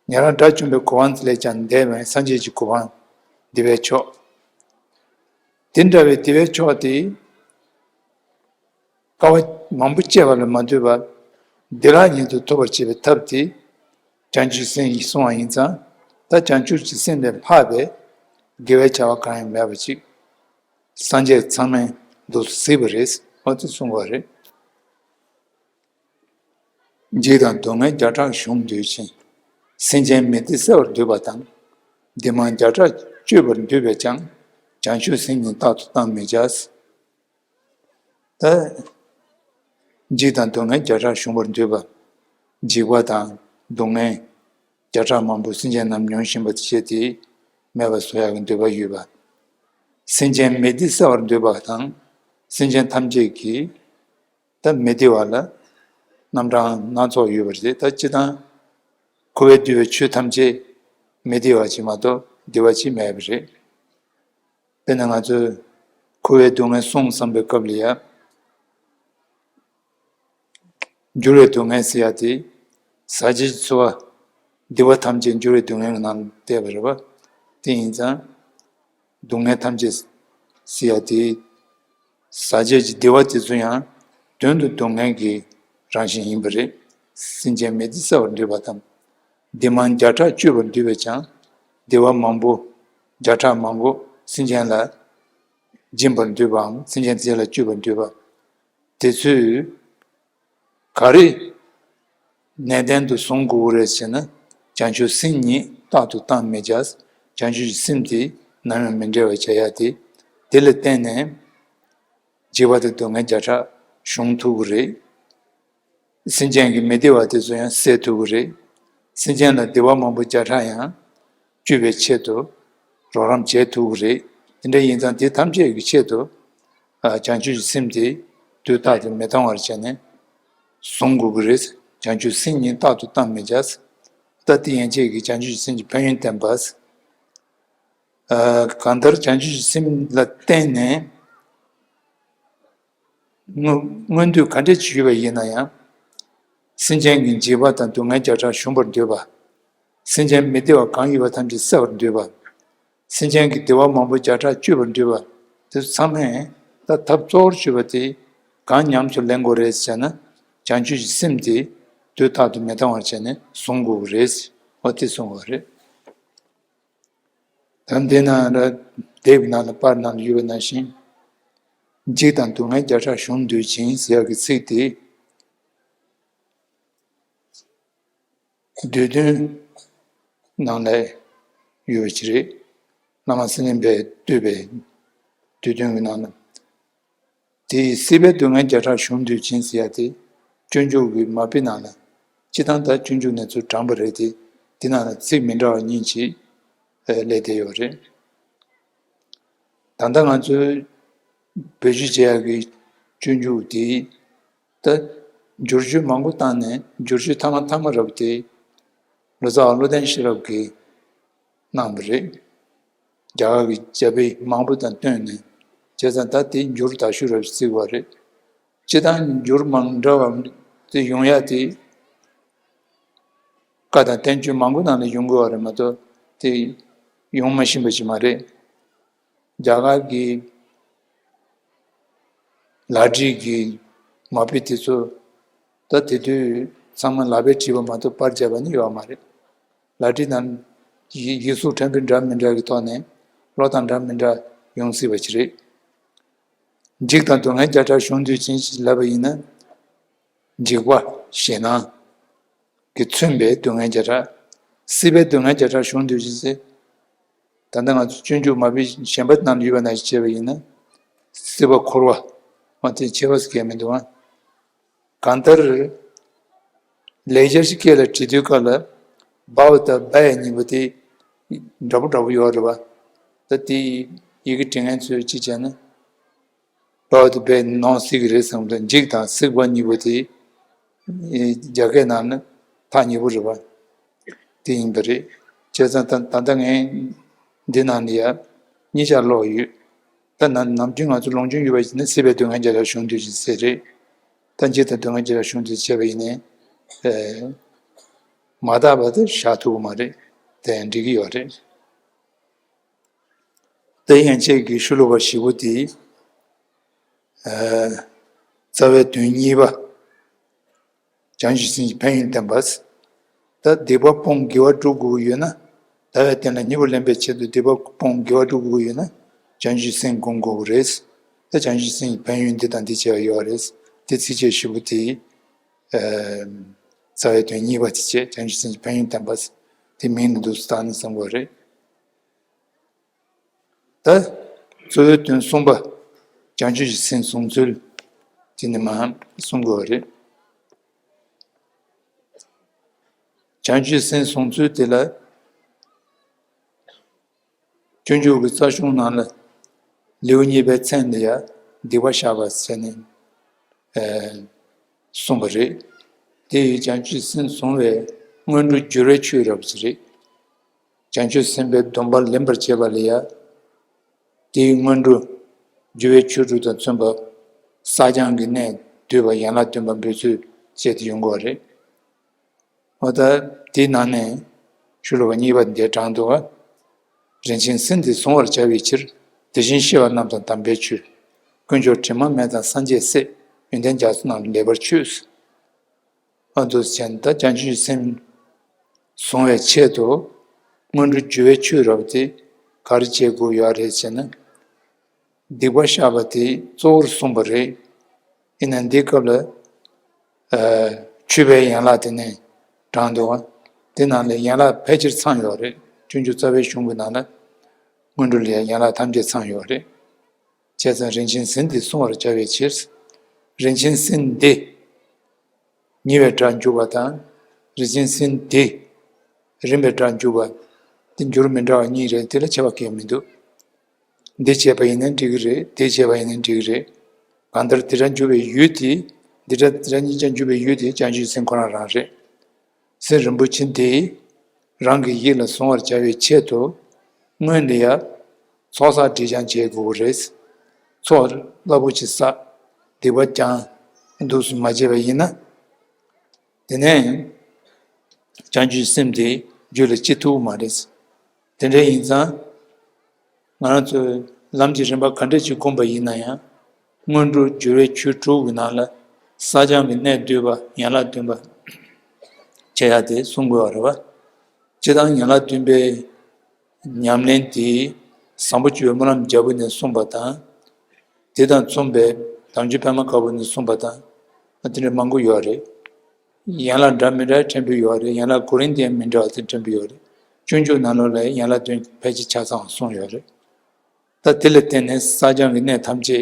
ཉན་རང་དགྲ་བཅོམ་པའི་གོ་འཕང་ལས་ཀྱང་འདས་པའི་སངས་རྒྱས་ཀྱི་གོ་འཕང་། བདེ་བའི་མཆོག་དེ་འདྲ་བའི་བདེ་བའི་མཆོག་དེ། དཀའ་བ་མང་པོ་སྤྱད་པ་ལ་མ་ལྟོས་པར། བདེ་བླག་ཉིད་དུ་ཐོབ་པར་བྱེད་པའི་ཐབས་དེ། བྱང་ཆུབ་སེམས་ཀྱིས་གསུངས་པ་ཡིན་ཙང་། ད་བྱང་ཆུབ་ཀྱི་སེམས་ལས་ལྷག་པའི་དགེ་བའི་བྱ་བ་གང་ཡང་མེད་པ་ཅིག་སངས་རྒྱས་ཚང་མས་འདུག་གཟིགས་པ་རེད། འོ་དེ་གསུངས་པ་རེད། འཇིགས་དང་སྡུག་བསྔལ་བརྒྱ་ཕྲག་གཞོམ་འདོད་ཅིང་། སེམས་ཅན་མི་བདེ་བསལ་བར་འདོད་པ་དང་། བདེ་མང་བརྒྱ་ཕྲག་སྤྱོད་པར་འདོད་པས་ཀྱང་། བྱང་ཆུབ་སེམས་ཉིད་རྟག་ཏུ་བཏང་མི་བྱ། ད། འཇིགས་དང་སྡུག་བསྔལ་བརྒྱ་ཕྲག་གཞོམ་པར་འདོད་པ། འཇིགས་པ་དང་སྡུག་བསྔལ་བརྒྱ་ཕྲག་མང་པོ་སེམས་ཅན་རྣམས་མྱོང་བཞིན་པ་དེ་བྱས་ཏེ་མེད་པར་བཟོ་ཡག་གི་འདོད་པ་ཡོད་པ། སེམས་ཅན་མི་བདེ་བསལ་བར་འདོད་པ་དང་། སེམས་ཅན་ཐམས་ཅད་ཀྱི་ད་མི་བདེ་བ་ལ་རྣམ་གྲངས་སྣ་ཚོགས་ཡོད་པ་རེད། ད་སྤྱིར་བཏང་འཁོར་བའི་འདུལ་བའི་ཆོས་ཐམས་ཅད་མི་བདེ་བ་ཅིག་མ་གཏོགས་བདེ་བ་ཅིག་མེད་པ་རེད། དཔེར་ན་ང་ཚོས་འཁོར་བའི་སྡུག་བསྔལ་གསུངས་བསམ་པའི་སྐབས་ལ་ཡ། འགྱུར་བའི་སྡུག་བསྔལ་ཟེར་ཡ་དེ། ཟག་བཅས་ཀྱི་ཚོར་བ། བདེ་བ་ཐམས་ཅད་འགྱུར་བའི་སྡུག་བསྔལ་གྱི་ནང་བསྡད་པ་རེད་པ། དེ་ཡིན་ཙང་། སྡུག་བསྔལ་ཐམས་ཅད་ཟེར་ཡ་དེ། ཟག་བཅས་ཀྱི་བདེ་བ་དེ་ཚོ་ཡང་དོན་དུ་སྡུག་བསྔལ་གྱི་རང་བཞིན་ཡིན་པ་རེད། སེམས་ཅན་མི་བདེ་བསལ་བར་འདོད་པ་དང་། བདེ་མང་བརྒྱ་ཕྲག་སྤྱོད་པར་འདོད་པས་ཀྱང་། བདེ་བ་མང་པོ་བརྒྱ་ཕྲག་མང་པོ་སེམས་ཅན་ལ་སྦྱིན་པར་འདོད་པའམ་སེམས་ཅན་དེ་ལ་སྤྱོད་པར་འདོད་པ། དེ་ཚོས་ག་རེ་ནན་ཏན་དུ་བཟུང་དགོས་ཀྱི་རེད་ཟེར་ན། བྱང་ཆུབ་སེམས་ཉིད་རྟག་ཏུ་བཏང་མི་བྱ། བྱང་ཆུབ་ཀྱི་སེམས་དེ་ནམ་ཡང་མི་འབྲལ་བར་བྱ་ཡ་དེ། དེ་ལ་བརྟེན་ནས་འཇིགས་པ་དང་སྡུག་བསྔལ་བརྒྱ་ཕྲག་གཞོམ་ཐུབ་ཀྱི་རེད། སེམས་ཅན་གྱི་མི་བདེ་བ་དེ་ཚོ་ཡང་སེལ་ཐུབ་ཀྱི་རེད། སེམས་ཅན་ལ་བདེ་བ་མང་པོ་བརྒྱ་ཕྲག་ཡང་སྤྱོད་པའི་ཆེད་དུ་རོགས་རམ་བྱེད་ཐུབ་ཀྱི་རེད། དེ་འདྲ་ཡིན་ཙང་དེ་ཐམས་ཅད་ཀྱི་ཆེད་དུ། ཨ། བྱང་ཆུབ་ཀྱི་སེམས་དེ་དུས་རྟག་ཏུ་མི་གཏང་བར་བྱས་ནས་བཟུང་དགོས་ཀྱི་རེད། བྱང་ཆུབ་སེམས་ཉིད་རྟག་ཏུ་བཏང་མི་བྱ། ད་དེ་ཡན་ཆད་ཀྱིས་བྱང་ཆུབ་ཀྱི་སེམས་ཀྱི་ཕན་ཡོན་བསྟན་པ། ཨ། གང་ལྟར་བྱང་ཆུབ་ཀྱི་སེམས་ལ་བརྟེན་ནས། སྔོན་སྔོན་དུས་ག་འདྲ་ཅིག་ཡོད་པ་ཡིན་ན་ཡང་། སེམས་ཅན་གྱི་འཇིགས་པ་དང་སྡུག་བསྔལ་བརྒྱ་ཕྲག་གཞོམ་པར་འདོད་པ། སེམས་ཅན་མི་བདེ་བ་གང་ཡོད་པ་ཐམས་ཅད་བསལ་བར་འདོད་པ། སེམས་ཅན་གྱི་བདེ་བ་མང་པོ་བརྒྱ་ཕྲག་སྤྱོད་པར་འདོད་པ། དེ་ཚང་མས་ད་ཐབས་གཙོ་བོར་གྱུར་པ་དེ་གང་ཉམས་སུ་ལེན་དགོས་རེད་ཟེར་ན། བྱང་ཆུབ་ཀྱི་སེམས་དེ་དུས་རྟག་ཏུ་མི་གཏང་བར་བྱས་ནས་བཟུང་དགོས་ཀྱི་རེད། འོ་དེ་གསུངས་པ་རེད། ད་འདི་ན་ལ་དེབ་ནང་ལ་པར་ནང་ལ་ཡོད་པ་ནང་བཞིན། འཇིགས་དང་སྡུག་བསྔལ་བརྒྱ་ཕྲག་གཞོམ་འདོད་ཅིང་ཟེར་ཡག་གི་ཚིག་དེ། བསྡུས་དོན་ནང་ལ་ཡོད་པ་ཅིག་རེད། བླ་མ་སེང་བློན་པས་བསྡུས་པའི་བསྡུས་དོན་གྱི་ནང་ལ། དེ་ཡི་སྲིད་པའི་སྡུག་བསྔལ་བརྒྱ་ཕྲག་གཞོམ་འདོད་ཅིང་ཟེར་ཡ་དེ། སྤྱོད་འཇུག་གི་མ་དཔེ་ནང་ལ། སྤྱིར་བཏང་ད་སྤྱོད་འཇུག་ནས་ཚུར་དྲངས་པ་རེད་དེ། དེ་ནང་ལ་ཚིག་མི་འདྲ་བ་གཉིས་ཅིག་སླེབས་བསྡད་ཡོད་རེད། ད་ལྟ་ང་ཚོས་བེད་སྤྱོད་བྱེད་ཡག་གི་སྤྱོད་འཇུག་དེ། ད་འགྱུར་བཅོས་མང་པོ་བཏང་ནས་འགྱུར་བཅོས་ཐ་མ་ཐ་མ་རབ་དེ། ལོ་ཙཱ་བ་བློ་ལྡན་ཤེས་རབ་ཀྱིས་གནང་བ་རེད། རྒྱ་གར་གྱི་རྒྱ་དཔེ་མང་པོ་དང་བསྟུན་ནས། བྱས་ཙང་ད་དེ་འགྱུར་དག་ཤོས་རབ་བརྩི་དགོས་པ་རེད། སྤྱིར་བཏང་འགྱུར་མང་འདྲ་བ་དེ་ཡོང་ཡ་དེ། བཀའ་དང་བསྟན་བཅོས་མང་པོ་ནང་ལ་ཡོང་དགོས་པ་རེད་མ་གཏོགས་དེ་ཡོང་མ་བཞིན་པ་ཞིག་མ་རེད། རྒྱ་གར་གྱི་ལག་བྲིས་ཀྱི་མ་དཔེ་དེ་ཚོ། ད། ད་དེ་དུས་ཚང་མ་ལག་པས་བྲིས་པ་མ་གཏོགས་པར་བརྒྱབ་པ་ནི་ཡོད་མ་རེད། ལག་བྲིས་ནང་ཡིག་ཡིག་གཟུགས་ཕྲན་བུ་འདྲ་མི་འདྲ་གི་ཐོག་ནས་བློ་དང་འདྲ་མི་འདྲ་ཡོང་སྲིད་པ་ཞིག་རེད། འཇིགས་དང་སྡུག་བསྔལ་བརྒྱ་ཕྲག་གཞོམ་དུས་ཕྱིན་ཞེས་ལབ་པ་ཡིན་ན། འཇིགས་པ་ཞེད་སྣང་གིས་མཚོན་པའི་སྡུག་བསྔལ་བརྒྱ་ཕྲག། སྲིད་པའི་སྡུག་བསྔལ་བརྒྱ་ཕྲག་གཞོམ་དུས་ཕྱིན་ཟེར། ད་ལྟ་ང་ཚོ་སྤྱོད་འཇུག་མ་དཔེ་གཞན་པ་ནང་ལ་ཡོད་པ་ནང་བཞིན་བྱས་པ་ཡིན་ན། སྲིད་པ་འཁོར་བ་མ་དེ་ཆེ་བ་ཟེར་མཁན་མི་འདུག་ཨ། གང་ལྟར། ལེགས་སྦྱར་ཞིག་སྐད་ལ་བྲིས་དུས་སྐབས་ལ། བ་བ་དང་བ་ཡ་གཉིས་པོ་དེ་འདྲ་པོ་འདྲ་པོ་ཡོད་རེད་བ། ད་དེ་ཡི་གེ་འབྲི་མཁན་ཚོས་ཅི་བྱས་ན། བ་བ་དང་བའི་ནང་སྲིད་ཀྱི་རེད་བསམ་ལ། འཇིགས་དང་སྲིད་པ་གཉིས་པོ་དེ་རྒྱ་སྐད་ནང་ནི་ཐག་ཉེ་པོ་རེད་བ། དེ་ཡིན་པ་རེད། བྱས་ཙང་ད་ད་ལྟ་ངས་འདི་ནང་ནས་ཡ་གཉིས་ཆར་ཀློག་ཡོད། ད་ནམ་ནམ་རྒྱུན་ང་ཚོ་ལུང་རྒྱུན་ཡོད་པ་ཞིག་ནི་སྲིད་པའི་སྡུག་བསྔལ་བརྒྱ་ཕྲག་གཞོམ་དུས་ཕྱིན་ཟེར་རེད། ད་འཇིགས་དང་སྡུག་བསྔལ་བརྒྱ་ཕྲག་གཞོམ་དུས་བྱས་པ་ཡིན་ནའི། ཨེ། མ་དག་པ་དེ་བཞག་ཐུབ་ཀྱི་མ་རེད། དེ་ཡང་འགྲིག་གི་ཡོད་རེད། དེ་ཡན་ཆད་ཀྱི་ཤོ་ལོ་ཀ་བཞི་པོ་དེ། ཨེ། རྩ་བའི་དོན་གཉིས་པ། བྱང་ཆུབ་སེམས་ཀྱི་ཕན་ཡོན་བསྟན་པ། ད་སྡིག་པ་སྤོང་དགེ་བ་སྒྲུབ་དགོས་ཀྱི་ཡོད་ན། ལྟ་བའི་རྟེན་ལ་སྙིང་པོ་ལེན་པའི་ཆེད་དུ་སྡིག་པ་སྤོང་དགེ་བ་སྒྲུབ་དགོས་ཀྱི་ཡོད་ན། བྱང་ཆུབ་སེམས་སྒོམ་དགོས་ཀྱི་རེད། ད་བྱང་ཆུབ་སེམས་ཀྱི་ཕན་ཡོན་འདི་དང་འདི་བྱས་པ་ཡོད་རེད། དེ་ཚིགས་བཅད་བཞི་པོ་དེ། ཨ། རྩ་བའི་དོན་གཉིས་པ་དེ་བྱས། བྱང་ཆུབ་སེམས་ཀྱི་ཕན་ཡོན་བསྟན་པ། དེ་མིང་ནི་འདུག་སེ་བཏགས་ནས་གསུང་དགོས་རེད། ད་གཙོ་བོའི་དོན་གསུམ་པ། བྱང་ཆུབ་ཀྱི་སེམས་བཟུང་ཚུལ། དེ་ནི་མར་གསུང་དགོས་པ་རེད། བྱང་ཆུབ་སེམས་བཟུང་ཚུལ་དེ་ལ། སྤྱོད་འཇུག་གི་རྩ་གཞུང་ནང་ལ། ལེའུ་གཉིས་པའི་མཚན་ལ་ཡ་སྡིག་པ་བཤགས་པ་ཟེར་ནས། ཨེ། གསུངས་པ་རེད། དེ་ཡི་བྱང་ཆུབ་སེམས་བཟུང་བའི་སྔོན་འགྲོ་སྦྱོར་བའི་ཆོས་རབ་ཅིག་རེད། བྱང་ཆུབ་སེམས་དཔའི་སྡོམ་པ་ལེན་པར་བྱེད་པ་ལ་ཡ། དེའི་སྔོན་འགྲོ་སྦྱོར་བའི་ཆོས་དྲུག་དང་མཚོན་པ། བསགས་སྦྱང་གི་གནད་བསྡུས་པ། ཡན་ལག་བདུན་པ་འབད་ཚུལ་བཅས་ཏེ་ཡོང་གི་ཡོད་རེད། འོ་ད་དེའི་ནང་ནས་ཤོ་ལོ་ཀ་གཉིས་པ་འདིར་དྲངས་འདུག་པ། རིན་ཆེན་སེམས་འདི་བཟུང་བར་བྱ་བའི་ཕྱིར། དེ་བཞིན་གཤེགས་པ་རྣམས་དང་དམ་པའི་ཆོས། དཀོན་མཆོག་དྲི་མ་མེད་དང་སངས་རྒྱས་སྲས། ཡོན་ཏན་རྒྱ་མཚོ་རྣམས་ལེགས་པར་མཆོད། ཨ། འདུག་སེ་བྱས་ནས་ད་བྱང་ཆུབ་སེམས་བཟུང་བའི་ཆེད་དུ་སྔོན་འགྲོ་སྦྱོར་བའི་ཆོས་རབ་དེ་ག་རེ་བྱེད་དགོས་ཡོད་རེད་ཟེར་ན། སྡིག་པ་བཤགས་པ་དེ་གཙོ་བོར་གསུངས་པ་རེད། ཡིན་ནའི་འདིའི་སྐབས་ལ། ཨ། མཆོད་པའི་ཡན་ལག་དེ་ནས་དྲངས་འདུག་པ། དེ་ནང་ལ་ཡན་ལག་ཕལ་ཆེར་ཚང་ཡོད་རེད། སྤྱོད་འཇུག་རྩ་བའི་གཞུང་གི་ནང་ལ་སྔོན་འགྲོ་ལ་ཡང་ཡན་ལག་ཐམས་ཅད་ཚང་ཡོད་རེད། བྱས་ཙང་རིན་ཆེན་སེམས་འདི་བསྲུང་བར་བྱ་བའི་ཕྱིར། རིན་ཆེན་སེམས་འདི་ཉེ་བའི་སྒྲ་འཇུག་པ་དང་། རིན་ཆེན་སེམས་འདི་རིང་བའི་སྒྲ་འཇུག་པ། འདི་འགྱུར་མི་འདྲ་བ་གཉིས་རེད། དེ་ལ་ཁྱད་པར་གང་ཡང་མི་འདུག་འདི་བྱས་པ་ཡིན་ན་འགྲིག་གི་རེད། དེ་བྱས་པ་ཡིན་ན་འགྲིག་གི་རེད། གང་ལྟར་དེ་སྒྲ་འཇུག་པའི་ཡུལ་དེ། འདི་སྒྲ་དེ་སྒྲ་གཉིས་ཀྱང་འཇུག་པའི་ཡུལ་དེ་བྱང་ཆུབ་སེམས་ཁོ་རང་རང་རེད། སེམས་རིན་པོ་ཆེ་འདི་རང་གི་ཡིད་ལ་བཟུང་བར་བྱ་བའི་ཆེད་དུ། སྔོན་ལ་ཡ་ཚོགས་བསགས་སྒྲིབ་སྦྱང་བྱེད་དགོས་ཀྱི་རེད། ཚོགས་རླབས་པོ་ཆེ་བསགས། སྡིག་པ་སྦྱང་། འདུག་སེ་མ་བྱས་པ་ཡིན་ན། དེ་ནས་བྱང་ཆུབ་སེམས་དེ་རྒྱུད་ལ་སྐྱེ་ཐུབ་ཀྱི་མ་རེད། དེ་འདྲ་ཡིན་ཙང་། ང་རང་ཚོས་ལམ་གྱི་རིམ་པ་ག་འདྲ་ཅིག་བསྒོམས་པ་ཡིན་ན་ཡང་། སྔོན་འགྲོ་སྦྱོར་བའི་ཆོས་དྲུག་གི་ནང་ལ་བསགས་སྦྱང་གི་གནད་བསྡུས་པ། ཡན་ལག་བདུན་པ་བྱེད་ཡ་དེ་གསུང་དགོས་པ་རེད་པ། སྤྱིར་བཏང་ཡན་ལག་བདུན་པའི་ཉམས་ལེན་དེ་བཟང་པོ་སྤྱོད་པའི་སྨོན་ལམ་རྒྱལ་པོ་ནས་གསུངས་པ་དང་། དེ་དང་མཚུངས་པའི་དལ་འབྱོར་པདྨ་དཀར་པོ་ནས་གསུངས་པ་དང་། དེ་འདྲ་མང་པོ་ཡོད་རེད། ཡན་ལག་འདྲ་མི་འདྲ་ཕྲན་བུ་ཡོད་རེད། ཡན་ལག་གོ་རིམ་དེ་མི་འདྲ་བ་དེ་ཕྲན་བུ་ཡོད་རེད། སྤྱོད་འཇུག་ནང་ལོགས་ལ་ཡན་ལག་བདུན་ཕལ་ཆེར་ཆ་ཚང་གསུངས་ཡོད་རེད། ད་དེ་ལ་བརྟེན་ནས་བསགས་སྦྱང་གི་གནད་ཐམས་ཅད་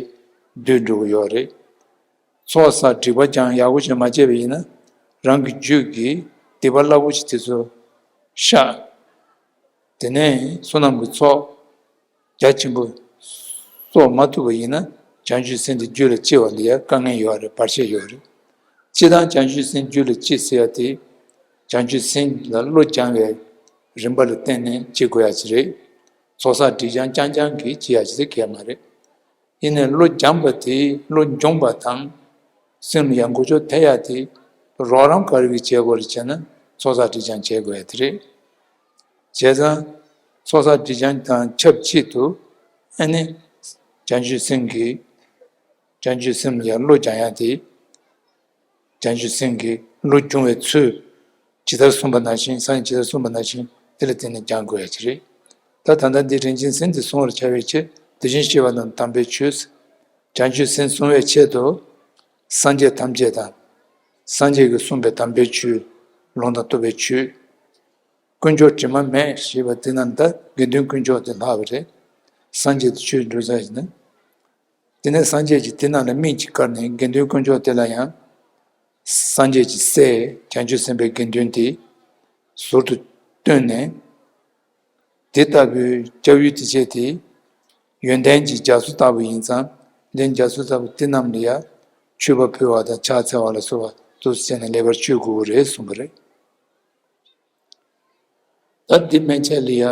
བསྡུས་འགྲོ་གི་ཡོད་རེད། ཚོགས་བསགས་སྒྲིབ་པ་སྦྱང་ཡག་པོ་ཞིག་མ་བྱས་པ་ཡིན་ན། རང་གི་རྒྱུད་ཀྱི་སྡིག་པ་རླབས་པོ་ཆེ་དེ་ཚོ་བཤགས། དེ་ནས་བསོད་ནམས་ཀྱི་ཚོགས་རྒྱ་ཆེན་པོ་གསོག་མ་ཐུབ་པ་ཡིན་ན། བྱང་ཆུབ་སེམས་དེ་རྒྱུད་ལ་སྐྱེ་བ་ལ་ཡང་དཀའ་ངལ་ཡོད་རེད། བར་ཆད་ཡོད་རེད། སྤྱིར་བཏང་བྱང་ཆུབ་སེམས་རྒྱུད་ལ་སྐྱེ་ཟེར་ཡ་དེ། བྱང་ཆུབ་སེམས་ལ་བློ་སྦྱང་བའི་རིམ་པ་ལ་བརྟེན་ནས་བྱེད་དགོས་ཡ་ཅིག་རེད། ཚོགས་བསགས་སྒྲིབ་སྦྱང་རྐྱང་རྐྱང་གིས་བྱེད་ཡ་ཅིག་དེ་གལ་མ་རེད། ཡིན་ནའི་བློ་སྦྱངས་པ་དེ། བློ་འབྱོངས་པ་དང་། སེམས་ལ་ཡང་འགུལ་སྐྱོད་ཐེབས་ཡ་དེ་རོགས་རམ་ག་རེ་གིས་བྱེད་དགོས་རེད་ཅེ་ན། ཚོགས་བསགས་སྒྲིབ་སྦྱང་བྱེད་དགོས་ཡ་དེ་རེད། བྱས་ཙང་ཚོགས་བསགས་སྒྲིབ་སྦྱང་དང་ཆབས་ཅིག་ཏུ། ཨ་ནི་བྱང་ཆུབ་སེམས་ཀྱི། བྱང་ཆུབ་སེམས་ལ་ཡང་བློ་སྦྱང་ཡ་དེ། བྱང་ཆུབ་སེམས་ཀྱི་བློ་སྦྱོང་བའི་ཚུལ་ཇི་ལྟར་གསུངས་པ་ནང་བཞིན། སངས་རྒྱས་ཇི་ལྟར་གསུངས་པ་ནང་བཞིན་དེ་ལ་བརྟེན་ནས་སྦྱང་དགོས་ཡ་ཅིག་རེད། ད་ད་ལྟ་འདི་རིན་ཆེན་གཟེངས་འདི་བཟུང་བར་བྱ་བའི་ཕྱིར། དེ་བཞིན་གཤེགས་པ་རྣམས་དམ་པའི་ཆོས། བྱང་ཆུབ་སེམས་བཟུང་བའི་ཆེད་དུ། སངས་རྒྱས་ཐམས་ཅད་དང་། སངས་རྒྱས་ཀྱིས་གསུངས་པའི་དམ་པའི་ཆོས། ལུང་དང་རྟོགས་པའི་ཆོས། དཀོན་མཆོག་དྲི་མ་མེད་ཞེས་པ་འདི་རྣམས་ད་དགེ་འདུན་དཀོན་མཆོག་དེ་ལྷག་པ་རེད། སངས་རྒྱས་དེ་ཆོས་སྒྲུབ་ས་ཡིན་ན། དེ་ནས་སངས་རྒྱས་ཀྱིས་དེ་རྣམས་ལ་སྨིན་ཅིང་དཀར་ནས། དགེ་འདུན་དཀོན་མཆོག་དེ་ལ་ཡང་། སངས་རྒྱས་ཀྱི་སྲས་བྱང་ཆུབ་སེམས་དཔའི་དགེ་འདུན་དེ་ཟུར་དུ་བཏོན་ནས། དེ་ལྟ་བུའི་སྐྱབས་ཡུལ་དེ་བྱས་ཏེ། ཡོན་ཏན་གྱི་རྒྱ་མཚོ་ལྟ་བུ་ཡིན་ཙང་། དེ་རྒྱ་མཚོ་ལྟ་བུ་དེ་རྣམས་ལ་ཡང་མཆོད་པ་ཕུལ་བ་དང་ཕྱག་འཚལ་བ་ལ་སོགས་པ་དུ་བྱས་ནས་ལེགས་པར་མཆོད་དགོས་རེད་གསུངས་པ་རེད། ད་འདི་མན་ཆད་ལ་ཡ་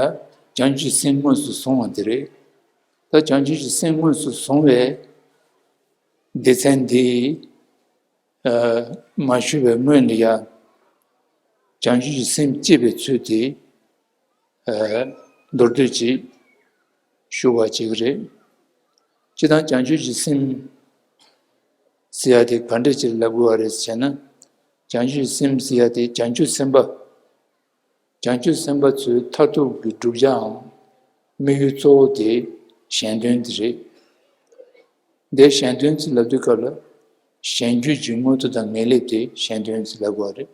བྱང་ཆུབ་སེམས་དངོས་སུ་བཟུང་བ་འདི་རེད། ད་བྱང་ཆུབ་ཀྱི་སེམས་དངོས་སུ་བཟུང་བའི་སྡེ་ཚན་འདི་མ་ཞུ་བའི་སྔོན་ལ་ཡ་བྱང་ཆུབ་ཀྱི་སེམས་བསྐྱེད་པའི་ཚུལ་དེ་མདོར་བསྡུས་ཅིག་ཞུ་བ་བྱེད་ཀྱི་རེད། སྤྱིར་བཏང་བྱང་ཆུབ་ཀྱི་སེམས་ཟེར་ཡ་དེ་ག་འདྲ་ཅིག་ལབ་དགོས་པ་རེད་ཟེར་ན། བྱང་ཆུབ་སེམས་ཟེར་ཡ་དེ་བྱང་ཆུབ་སེམས་དཔའ། བྱང་ཆུབ་སེམས་དཔའ་ཚོའི་མཐར་ཐུག་གི་བསྒྲུབ་བྱའམ་དམིགས་ཡུལ་གཙོ་བོ་དེ་གཞན་དོན་དེ་རེད། འདིར་གཞན་དོན་ཅེས་ལབ་དུས་སྐབས་ལ། གཞན་རྒྱུད་ཀྱི་མངོན་མཐོ་དང་ངེས་ལེགས་དེ་གཞན་དོན་ཅེས་ལབ་དགོས་པ་རེད།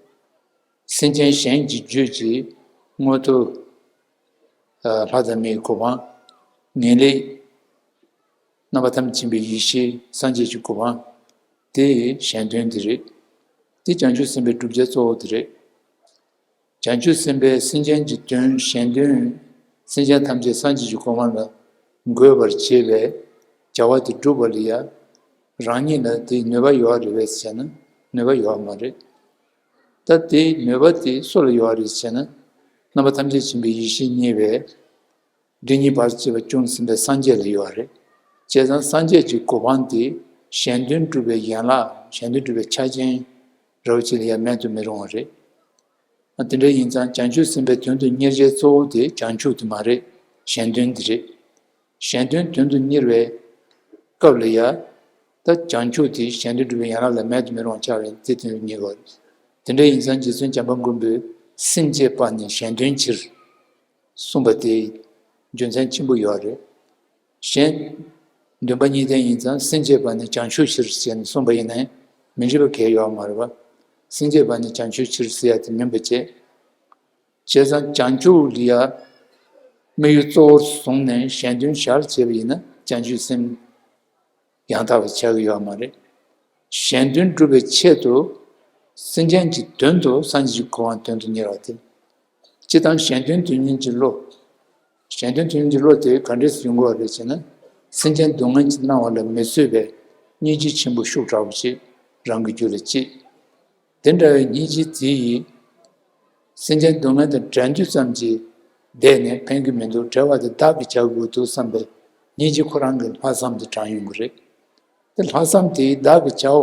སེམས་ཅན་གཞན་གྱི་རྒྱུད་ཀྱི་མངོན་མཐོ། ལྷ་དང་མིའི་གོ་འཕང་། ངེས་ལེགས། རྣམ་པ་ཐམས་ཅད་མཁྱེན་པའི་ཡེ་ཤེས་སངས་རྒྱས་ཀྱི་གོ་འཕང་། དེ་གཞན་དོན་དེ་རེད། དེ་བྱང་ཆུབ་སེམས་དཔའི་བསྒྲུབ་བྱ་གཙོ་བོ་དེ་རེད། བྱང་ཆུབ་སེམས་དཔས་སེམས་ཅན་གྱི་དོན་གཞན་དོན། སེམས་ཅན་ཐམས་ཅད་སངས་རྒྱས་ཀྱི་གོ་འཕང་ལ་འགོད་པར་བྱེད་པའི་བྱ་བ་དེ་བསྒྲུབ་པ་ལ་ཡ། རང་ཉིད་ལ་དེའི་ནུས་པ་ཡོད་རེད་པས་ཟེར་ན། ནུས་པ་ཡོད་མ་རེད། ད་དེའི་ནུས་པ་དེ་སུ་ལ་ཡོད་རེད་ཟེར་ན། རྣམ་པ་ཐམས་ཅད་མཁྱེན་པའི་ཡེ་ཤེས་བརྙེས་པའི་སྡེ་གཉིས་བར་ཆད་པ་བཅོམ་ཟིན་པའི་སངས་རྒྱས་ལ་ཡོད་རེད། བྱས་ཙང་སངས་རྒྱས་ཀྱི་གོ་འཕང་དེ་གཞན་དོན་སྒྲུབ་པའི་ཡན་ལག་གཞན་དོན་སྒྲུབ་པའི་ཆ་རྐྱེན་རབ་ཅིག་ལ་ཡང་མེད་དུ་མི་རུང་བ་རེད། དེ་འདྲ་ཡིན་ཙང་བྱང་ཆུབ་སེམས་དཔའི་དོན་དུ་གཉེར་བྱའི་གཙོ་བོ་དེ་བྱང་ཆུབ་དེ་མ་རེད། གཞན་དོན་དེ་རེད། གཞན་དོན་དོན་དུ་གཉེར་བའི་སྐབས་ལ་ཡ། ད་བྱང་ཆུབ་དེ་གཞན་དོན་སྒྲུབ་པའི་ཡན་ལག་ལ་མེད་དུ་མི་རུང་བ་ཆགས་པས་དེ་དོན་དུ་གཉེར་དགོས་རེད། དེ་འདྲ་ཡིན་ཙང་རྗེ་བཙུན་བྱམས་པ་མགོན་པོས་སེམས་བསྐྱེད་པ་ནི་གཞན་དོན་ཕྱིར། གསུངས་པ་དེ་རྒྱུ་མཚན་ཆེན་པོ་ཡོད་རེད། གཞན། འདུན་པ་གཉིས་ལྡན་ཡིན་ཙང་སེམས་བསྐྱེད་པ་ནི་བྱང་ཆུབ་ཕྱིར་ཞེས་ནས་གསུངས་པ་ཡིན་ནའི་མི་འགྲིག་པ་གང་ཡང་ཡོད་མ་རེད་པ། སེམས་བསྐྱེད་པ་ནི་བྱང་ཆུབ་ཕྱིར་ཟེར་ཡ་དེ་མིན་པ་བྱས། བྱས་ཙང་བྱང་ཆུབ་ལ་ཡ་དམིགས་ཡུལ་གཙོ་བོར་བཟུང་ནས་གཞན་དོན་གཞན་ལ་བྱས་པ་ཡིན་ན་བྱང་ཆུབ་སེམས་ཡང་དག་པར་ཆགས་ཀྱི་ཡོད་མ་རེད། གཞན་དོན་སྒྲུབ་པའི་ཆེད་དུ་སེམས་ཅན་གྱི་དོན་དུ་སངས་རྒྱས་ཀྱི་གོ་འཕང་དོན་དུ་གཉེར་བ་དེ། སྤྱིར་བཏང་གཞན་དོན་དོན་གཉེར་གྱི་བློ། གཞན་དོན་དོན་གཉེར་གྱི་བློ་དེ་ག་འདྲས་སུ་ཡོང་དགོས་པ་རེད་ཅེ་ན། སེམས་ཅན་སྡུག་བསྔལ་གྱི་སྣང་བ་ལ་མི་བཟོད་པའི་སྙིང་རྗེ་ཆེན་པོ་ཤུགས་དྲག་པོ་ཅིག་རང་གི་རྒྱུད་ལ་སྐྱེས། དེ་འདྲ་བའི་སྙིང་རྗེ་དེ་ཡིས་སེམས་ཅན་སྡུག་བསྔལ་དང་བྲལ་དུས་ཙམ་གྱིས་བསྡད་ནས་ཕན་གྱི་མི་འདུག་བྲལ་བ་དེ་བདག་གིས་བྱ་དགོས་འདུག་བསམ་པའི་སྙིང་རྗེ་ཁོ་རང་གི་ལྷག་བསམ་དེ་དྲངས་ཡོང་གི་རེད། དེ་ལྷག་བསམ་དེ་བདག་གིས་བྱའོ་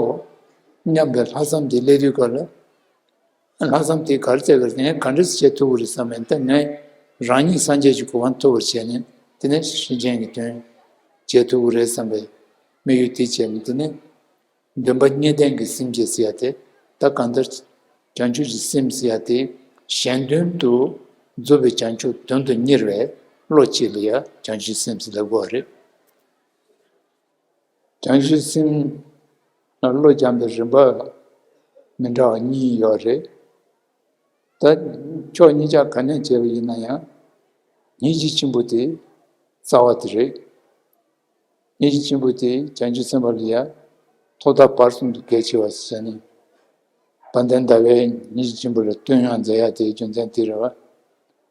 སྙམ་པའི་ལྷག་བསམ་དེ་སླེབས་དུས་སྐབས་ལ། ལྷག་བསམ་དེ་ག་རེ་བྱས་པ་རེད། ངས་ག་འདྲས་བྱེད་ཐུབ་ཀྱི་རེད་བསམ་པས། ད་ངས་རང་ཉིད་སངས་རྒྱས་ཀྱི་གོ་འཕང་ཐོབ་པར་བྱས་ནས་དེ་ནས་སེམས་ཅན་གྱི་དོན་བྱེད་ཐུབ་ཀྱི་རེད་བསམ་པའི་དམིགས་ཡུལ་དེ་བྱས་ནས་དེ་ནས། འདུན་པ་གཉིས་ལྡན་གྱི་སེམས་བསྐྱེད་ཟེར་ཡ་དེ། ད་གང་ལྟར་བྱང་ཆུབ་ཀྱི་སེམས་ཟེར་ཡ་དེ་གཞན་དོན་དུ་རྫོགས་པའི་བྱང་ཆུབ་དོན་དུ་གཉེར་བའི་བློ་གཅིག་ལ་ཡ་བྱང་ཆུབ་སེམས་ཟེར་ལབ་དགོས་པ་རེད། བྱང་ཆུབ་སེམས་ལ་བློ་སྦྱང་བའི་རིམ་པ་མི་འདྲ་བ་གཉིས་ཡོད་རེད། ད་ཕྱོགས་གཉིས་ཆ་ག་ནས་བྱས་པ་ཡིན་ན་ཡང་སྙིང་རྗེ་ཆེན་པོ་དེ་རྩ་བ་དེ་རེད། སྙིང་རྗེ་ཆེན་པོ་དེ་བྱང་ཆུབ་སེམས་དཔའ་ལ་ཡ་ཐོག་མཐའ་བར་གསུམ་དུ་གལ་ཆེ་བ་ཟེར་ནས། དཔལ་ལྡན་ཟླ་བས་སྙིང་རྗེ་ཆེན་པོ་ལ་བསྟོད་བསྔགས་མཛད་ཡ་དེའི་རྒྱུ་མཚན་དེ་རེད་བ།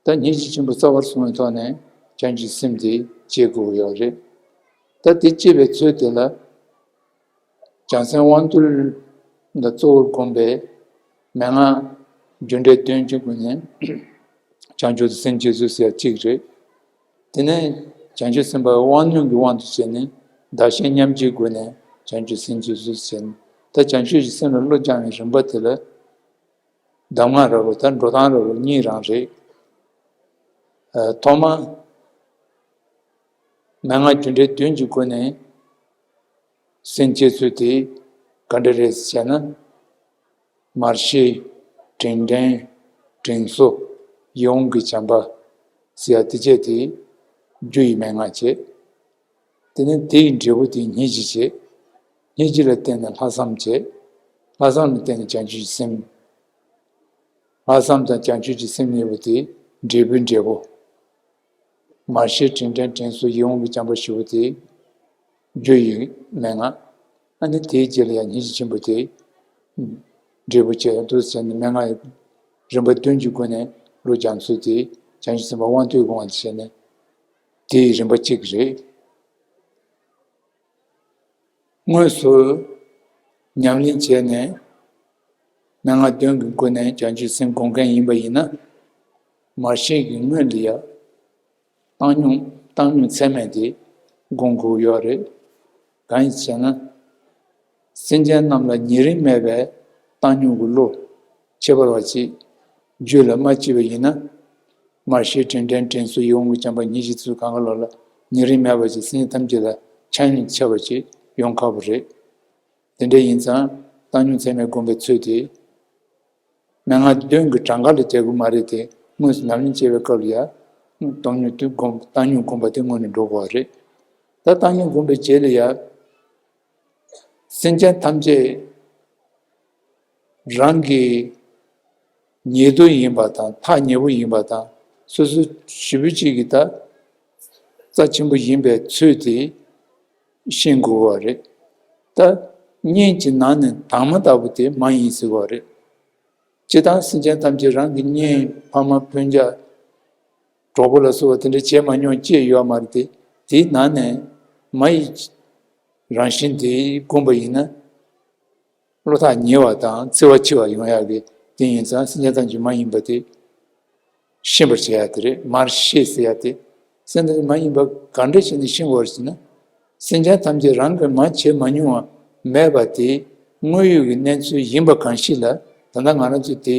ད་སྙིང་རྗེ་ཆེན་པོ་རྩ་བར་བཟུང་བའི་ཐོག་ནས་བྱང་ཆུབ་སེམས་དེ་སྐྱེ་དགོས་ཡོད་རེད། ད་དེ་སྐྱེ་བའི་ཚུལ་དེ་ལ། བྱང་སེམས་དབང་རྟུལ་ལ་གཙོ་བོར་བསྒོམས་པའི་མན་ངག་རྒྱུ་འབྲས་དོན་གྱི་སྒོ་ནས་བྱང་ཆུབ་ཏུ་སེམས་བསྐྱེད་ཚུལ་ཟེར་ཡ་གཅིག་རེད། དེ་ནས་བྱང་ཆུབ་སེམས་དཔའི་དབང་རྣོན་གྱི་དབང་དུ་བྱས་ནས་བདག་གཞན་མཉམ་བརྗེའི་སྒོ་ནས་བྱང་ཆུབ་སེམས་བསྐྱེད་ཚུལ་ཟེར་ནས། ད་བྱང་ཆུབ་ཀྱི་སེམས་ལ་བློ་སྦྱང་བའི་རིམ་པ་དེ་ལ་གདམས་ངག་རབ་རོ་དང་འགྲོ་སྟངས་རབ་རོ་གཉིས་རང་རེད། ཐོག་མ་མན་ངག་རྒྱུ་འབྲས་བདུན་གྱི་སྒོ་ནས་སེམས་བསྐྱེད་ཚུལ་དེ་ག་འདྲ་རེད་ཟེར་ན། མར་ཤེས། དྲིན་དྲན། དྲིན་གཟོ། ཡིད་འོང་གི་བྱམས་པ་ཟེར་ཡ་དེ་བྱས་ཏེ། རྒྱུ་ཡི་མན་ངག་བྱས། དེ་ནས་དེའི་འབྲས་བུ་དེ་སྙིང་རྗེ་བྱས། སྙིང་རྗེ་ལ་བརྟེན་ནས་ལྷག་བསམ་བྱས། ལྷག་བསམ་ལ་བརྟེན་ནས་བྱང་ཆུབ་ཀྱི་སེམས། ལྷག་བསམ་དང་བྱང་ཆུབ་ཀྱི་སེམས་གཉིས་པོ་དེ་འབྲས་བུའི་འབྲས་བུ། མར་ཤེས། དྲིན་དྲན། དྲིན་གཟོ། ཡིད་འོང་གི་བྱམས་པ་ཞེས་པ་དེ་རྒྱུ་ཡི་མན་ངག་ཨ་ནི་དེའི་རྗེས་ལ་ཡང་སྙིང་རྗེ་ཆེན་པོ་དེ་འབྲས་བུ་བྱས། འདུག་ཟེར་ནས་མན་ངག་རིམ་པ་བདུན་གྱི་སྒོ་ནས་བློ་སྦྱང་ཚུལ་དེ་བྱང་ཆུབ་སེམས་དཔའ་དབང་ཐོབ་དགོངས་པ་བྱས་ནས་དེའི་རིམ་པ་གཅིག་རེད། དངོས་སུ་ཉམས་ལེན་བྱས་ནས་མན་ངག་བདུན་གྱི་སྒོ་ནས་བྱང་ཆུབ་སེམས་སྒོམ་མཁན་ཡིན་པ་ཡིན་ན། མར་ཤེས་ཀྱི་སྔོན་ལ་ཡང་བཏང་སྙོམས། བཏང་སྙོམས་ཚད་མེད་དེ་སྒོམ་དགོས་ཡོད་རེད། གང་ཡིན་ཟེར་ན། སེམས་ཅན་རྣམས་ལ་ཉེ་རིང་མེད་པའི་བཏང་སྙོམས་ཀྱི་བློ། ཁྱད་པར་བ་ཅིག་རྒྱུད་ལ་མ་སྐྱེས་པ་ཡིན་ན། མར་ཤེས། དྲིན་དྲན། དྲིན་གཟོ། ཡིད་འོང་གི་བྱམས་པ་སྙིང་རྗེ་ཚུལ་གང་ག་ལོ་ལ་ཉེ་རིང་མེད་པ་ཅིག་སེམས་ཅན་ཐམས་ཅད་ལ་ཆ་སྙོམས་ཁྱབ་པ་ཅིག་ཡོང་ཁག་པོ་རེད། དེ་འདྲ་ཡིན་ཙང་བཏང་སྙོམས་ཚད་མེད་སྒོམ་པའི་ཚུལ་དེ། མན་ངག་བདུན་གྱི་གྲངས་ཀ་ལ་བྱེད་དགོས་མ་རེད་དེ། དངོས་སུ་ཉམས་ལེན་བྱེད་པའི་སྐབས་ལ་ཡང་བཏང་སྙོམས་དེ་སྒོམ། བཏང་སྙོམས་སྒོམ་པ་དེ་སྔོན་ནས་འགྲོ་དགོས་པ་རེད། ད་བཏང་སྙོམས་སྒོམ་པའི་རྗེས་ལ་ཡང་། སེམས་ཅན་ཐམས་ཅད་རང་གི་ཉེ་དུ་ཡིན་པ་དང་། ཐག་ཉེ་པོ་ཡིན་པ་དང་། སོ་སོ་ཞེ་པོ་ཅིག་གི་ད་རྩ་ཆེན་པོ་ཡིན་པའི་ཚུལ་དེ་ཤེས་དགོས་པ་རེད། ད་གཉེན་གྱི་ནང་ནས་དྭངས་མ་ལྟ་བུ་དེ་མ་ཡིན་ཟེར་བ་རེད། སྤྱིར་བཏང་སེམས་ཅན་ཐམས་ཅད་རང་གི་གཉེན། ཕ་མ། སྤུན་ཀྱག། གྲོགས་པོ་ལ་སོགས་པ་དེ་འདྲ་བྱས་མ་མྱོང་ཅི་ཡང་ཡོད་མ་རེད་དེ། དེའི་ནང་ནས་མ་ཡི་རང་བཞིན་དེ་བསྒོམས་པ་ཡིན་ན། བློ་ཐག་ཉེ་བ་དང་བརྩེ་བ་ཆེ་བ་ཡོང་ཡག་གི་དེ་ཡིན་ཙང་། སེམས་ཅན་ཐམས་ཅད་མ་ཡིན་པ་དེ་ཤེས་པར་བྱེད་ཡག་དེ་རེད། མར་ཤེས་ཟེར་ཡག་དེ། སེམས་ཅན་མ་ཡིན་པ་ག་འདྲ་བྱས་ནས་ཤེས་དགོས་རེད་ཟེར་ན། སེམས་ཅན་ཐམས་ཅད་རང་གིས་མ་བྱས་མ་མྱོང་བ་མེད་པ་དེ་དངོས་ཡོད་ཀྱི་གནས་ཚུལ་ཡིན་པ་གང་ཞིག་ལ་ད་ལྟ་ང་རང་ཚོས་དེ་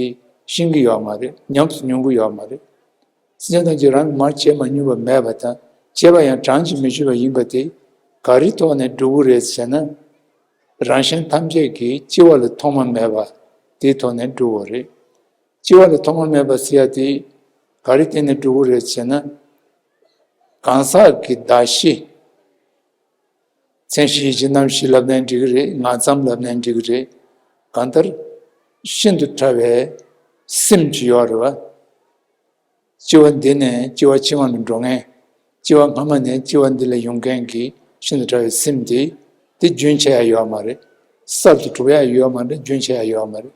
ཤེས་ཀྱི་ཡོད་མ་རེད། ཉམས་སུ་མྱོང་གི་ཡོད་མ་རེད། སེམས་ཅན་ཐམས་ཅད་རང་གིས་མ་བྱས་མ་མྱོང་བ་མེད་པ་དང་། བྱས་པ་ཡང་གྲངས་ཀྱིས་མི་ཆོད་པ་ཡིན་པ་དེ་ག་རེའི་ཐོག་ནས་སྒྲུབ་དགོས་རེད་ཟེར་ན། རང་གཞན་ཐམས་ཅད་ཀྱི་སྐྱེ་བ་ལ་ཐོག་མ་མེད་པ་དེའི་ཐོག་ནས་སྒྲུབ་དགོས་རེད། སྐྱེ་བ་ལ་ཐོག་མ་མེད་པ་ཟེར་ཡ་དེ་ག་རེའི་སྟེང་ནས་སྒྲུབ་དགོས་རེད་ཟེར་ན། གང་ཟག་གི་གདགས་གཞི། མཚན་གཞི། ཡིད་བྱེད། རྣམ་ཤེས་ལབ་ནའི་འགྲིག་གི་རེད། ངང་ཙམ་ལབ་ནའི་འགྲིག་གི་རེད། གང་ལྟར་ཤིན་ཏུ་ཕྲ་བའི་སེམས་ཅིག་ཡོད་རེད་བ། སྐྱེ་བ་འདི་ནས་སྐྱེ་བ་ཕྱི་མ་ལ་འགྲོ་མཁན། སྐྱེ་བ་སྔ་མ་ནས་སྐྱེ་བ་འདི་ལ་ཡོང་མཁན་གྱི་ཤིན་ཏུ་ཕྲ་བའི་སེམས་དེ། དེ་རྒྱུན་ཆད་ཡ་ཡོད་མ་རེད། གསར་དུ་གྲུབ་ཡ་ཡོད་མ་རེད། རྒྱུན་ཆད་ཡ་ཡོད་མ་རེད།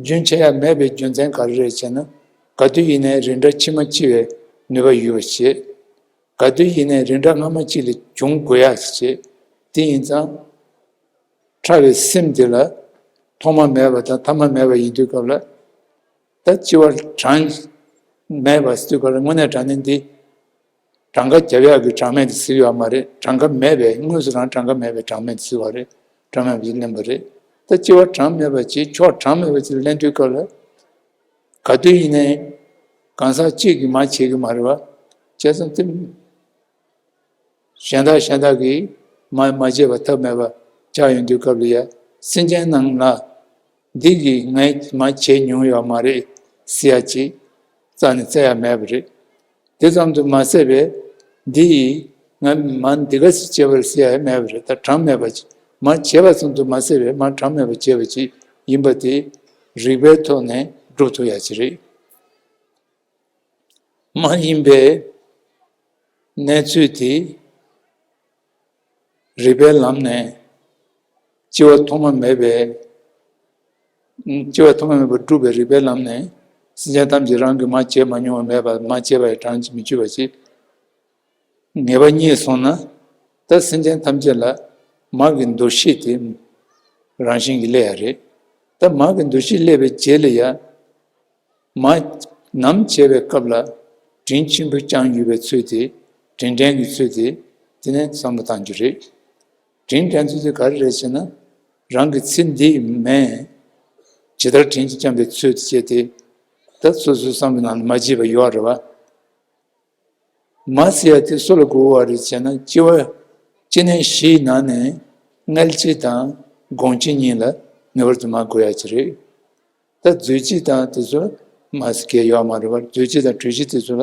རྒྱུན་ཆད་ཡ་མེད་པའི་རྒྱུ་མཚན་ག་རེ་རེད་ཟེར་ན། ག་དུས་ཡིན་ནའི་རིགས་འདྲ་ཕྱི་མ་སྐྱེ་བའི་ནུས་པ་ཡོད་པ་བྱེད། ག་དུས་ཡིན་ནའི་རིགས་འདྲ་སྔ་མ་གཅིག་ལས་བྱུང་དགོས་ཡ་ཞིག་བྱེད། དེ་ཡིན་ཙང་། ཕྲ་བའི་སེམས་དེ་ལ་ཐོག་མ་མེད་པ་དང་ཐ་མ་མེད་པ་ཡིན་དུས་སྐབས་ལ། ད་སྐྱེ་བ་གྲངས་མེད་པ་ཟེར་དུས་སྐབས་ལ། དངོས་གནས་དྲང་གནས་འདི་གྲངས་ཀ་རྒྱབ་ཡག་གི་གྲངས་མེད་དེ་ཟེར་ཡོད་མ་རེད། གྲངས་ཀ་མེད་པའི། དངོས་སུ་རང་གྲངས་ཀ་མེད་པའི་གྲངས་མེད་དེ་ཟེར་བ་རེད། གྲངས་མེད་པ་ཅིག་ལེན་པ་རེད། ད་སྐྱེ་བ་གྲངས་མེད་པ་ཅིག་ཕྱོགས་གྲངས་མེད་པ་ཅིག་ལེན་དུས་སྐབས་ལ། ག་དུས་ཡིན་ནའི་གང་ཟག་གཅིག་གིས་མ་བྱེད་ཀྱི་མ་རེད་བ། བྱས་ཙང་དེ་གཞན་དག་གཞན་དག་གིས་མ་མ་བྱས་པ་ཐབས་མེད་པ་ཆགས་ཡོང་དུས་སྐབས་ལ་ཡ། སེམས་ཅན་རྣམས་ལ་འདི་གིས་ངས་མ་བྱས་མྱོང་ཡོད་མ་རེད་ཟེར་ཡ་ཅིག་རྩ་ནས་བཙལ་ཡ་མེད་པ་རེད། དེ་ཙམ་དུ་མ་ཟད་པའི་འདི་ཡིས་ང་མ་འདི་ག་ཟེ་བྱས་པ་རེད་ཟེར་ཡ་མེད་པ་རེད། ད་གྲངས་མེད་པ་ཅིག་མ་བྱས་པ་ཙམ་དུ་མ་ཟད་པའི་མ་གྲངས་མེད་པ་བྱས་པ་ཅིག་ཡིན་པ་དེ་རིགས་པའི་ཐོག་ནས་སྒྲུབ་ཐུབ་ཡ་ཅིག་རེད། མ་ཡིན་པའི་གནས་ཚུལ་དེ་རིགས་པའི་ལམ་ནས་སྐྱེ་བ་ཐོག་མ་མེད་པའི། སྐྱེ་བ་ཐོག་མ་མེད་པར་སྒྲུབ་པའི་རིགས་པའི་ལམ་ནས། སེམས་ཅན་ཐམས་ཅད་རང་གིས་མ་བྱས་མ་མྱོང་བ་མེད་པ། མ་བྱས་པ་ཡི་གྲངས་ཀྱིས་མི་ཆོད་པ་ཞིག་ངེས་པ་རྙེད་སོང་ན། ད་སེམས་ཅན་ཐམས་ཅད་ལ་མ་གི་འདུ་ཤེས་དེ་རང་བཞིན་གྱིས་སླེབས་ཡ་རེད། ད་མ་གི་འདུ་ཤེས་སླེབས་པའི་རྗེས་ལ་ཡ། མ་ནམ་བྱས་པའི་སྐབས་ལ་དྲིན་ཆེན་པོ་བསྐྱངས་ཡོད་པའི་ཚུལ་དེ། དྲིན་དྲན་གྱི་ཚུལ་དེ། དེ་ནས་བསམ་བློ་བཏང་རྒྱུ་རེད། དྲིན་དྲན་ཚུལ་དེ་ག་རེ་རེད་ཟེར་ན། རང་གི་ཚེ་འདིའི་མན་ཇི་ལྟར་དྲིན་ཅིག་བསྐྱངས་པའི་ཚུལ་དེ་བྱས་ཏེ། ད་སོ་སོའི་བསམ་པའི་ནང་ལ་མ་བརྗེད་པ་ཡོད་རེད་བ། མ་ཟེར་ཡ་དེ་སུ་ལ་དགོས་པ་རེད་ཟེར་ན། སྐྱེ་བ་སྐྱེ་གནས་བཞིའི་ནང་ནས་མངལ་སྐྱེས་དང་སྒོང་སྐྱེས་གཉིས་ལ་ངེས་པར་དུ་མ་དགོས་ཡ་ཅིག་རེད། ད་མཛོད་སྤྱི་དང་དེ་ཚོ་ལ་མ་ཟེར་གྱི་ཡོད་མ་རེད་བ། མཛོད་སྤྱི་དང་གྲོས་སྤྱི་དེ་ཚོ་ལ་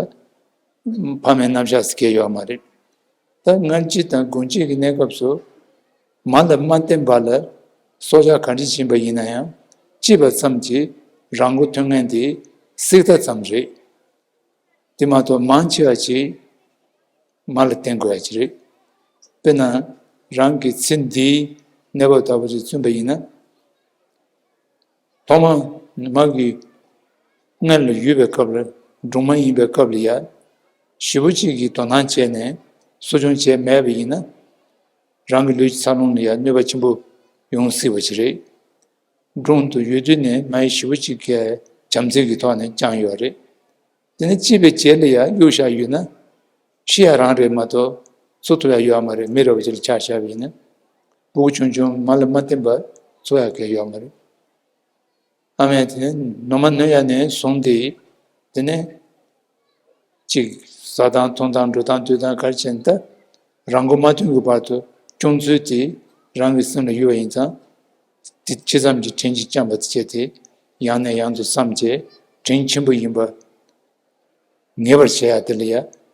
ཕ་མའི་རྣམ་གཞག་ཟེར་གྱི་ཡོད་མ་རེད། ད་སྔ་ཕྱི་དང་དགུང་ཕྱི་གི་གནས་སྐབས་སུ་མ་ལ་མ་བརྟེན་པ་ལ་སྲོག་ཆགས་ག་འདྲ་ཕྱིན་པ་ཡིན་ན་ཡང་། སྐྱེས་པ་ཙམ་གྱིས་རང་མགོ་ཐོན་མཁན་དེ་བསྲེག་ད་ཙམ་རེད། དེ་མ་གཏོགས་མང་ཆེ་བ་ཅིག་མ་ལ་བརྟེན་དགོས་ཡ་ཅིག་རེད། དཔེར་ན། རང་གི་ཚེ་འདིའི་གནས་བབ་ལྟ་བུ་ཅིག་མཚོན་པ་ཡིན་ན། ཐོག་མ་མ་གི་མངལ་ལ་ཡོད་པའི་སྐབས་ལ། སྦྲུམ་མ་ཡིན་པའི་སྐབས་ལ་ཡ། ཞེ་པོ་ཅིག་གིས་དོ་སྣང་བྱས་ནས་གསོ་སྐྱོང་བྱས་མེད་པ་ཡིན་ན། རང་གི་ལུས་ཀྱི་འཚར་ལོངས་ལ་ཡ་གནོད་པ་ཆེན་པོ་ཡོང་སྲིད་པ་ཅིག་རེད། སྦྲུམ་དུ་ཡོད་དུས་ནས་མ་ཡི་ཞེ་པོ་ཅིག་གིས་བྱམས་བརྩེ་གི་ཐོག་ནས་བསྐྱངས་ཡོད་རེད། དེ་ནས་སྐྱེས་པའི་རྗེས་ལ་ཡང་གཡུག་བཞག་ཡོད་ན། ཤི་ཡ་རང་རེད་མ་གཏོགས་འཚོ་ཐུབ་ཡ་ཡོད་མ་རེད། མི་རབས་ཅིག་ལ་ཆ་བཞག་པ་ཡིན་ན། སྤུ་གུ་ཆུང་ཆུང་མ་ལ་མ་བརྟེན་པར་འཚོ་ཡ་གལ་ཡོད་མ་རེད། ཨ་མས་དེ་ནས་ནོ་མ་ནོ་ཡ་ནས་བཟུང་སྟེ། དེ་ནས་ཅིག་ཟ་དང་འཐུང་དང་འགྲོ་དང་སྡོད་དང་ག་རེ་བྱས་ན། ད་རང་མགོ་མ་ཐོན་གྱི་བར་དུ་སྐྱོང་ཚུལ་དེ་རང་གི་སེམས་ལ་ཡོད་པ་ཡིན་ཙང་། དེ་ཇི་ཙམ་གྱིས་དྲིན་གྱིས་བསྐྱངས་པ་དེ་བྱས་ཏེ། ཡང་ནས་ཡང་དུ་བསམས་བྱས་དྲིན་ཆེན་པོ་ཡིན་པ་ངེས་པར་བྱེད་ཡ་དེ་ལ་ཡ་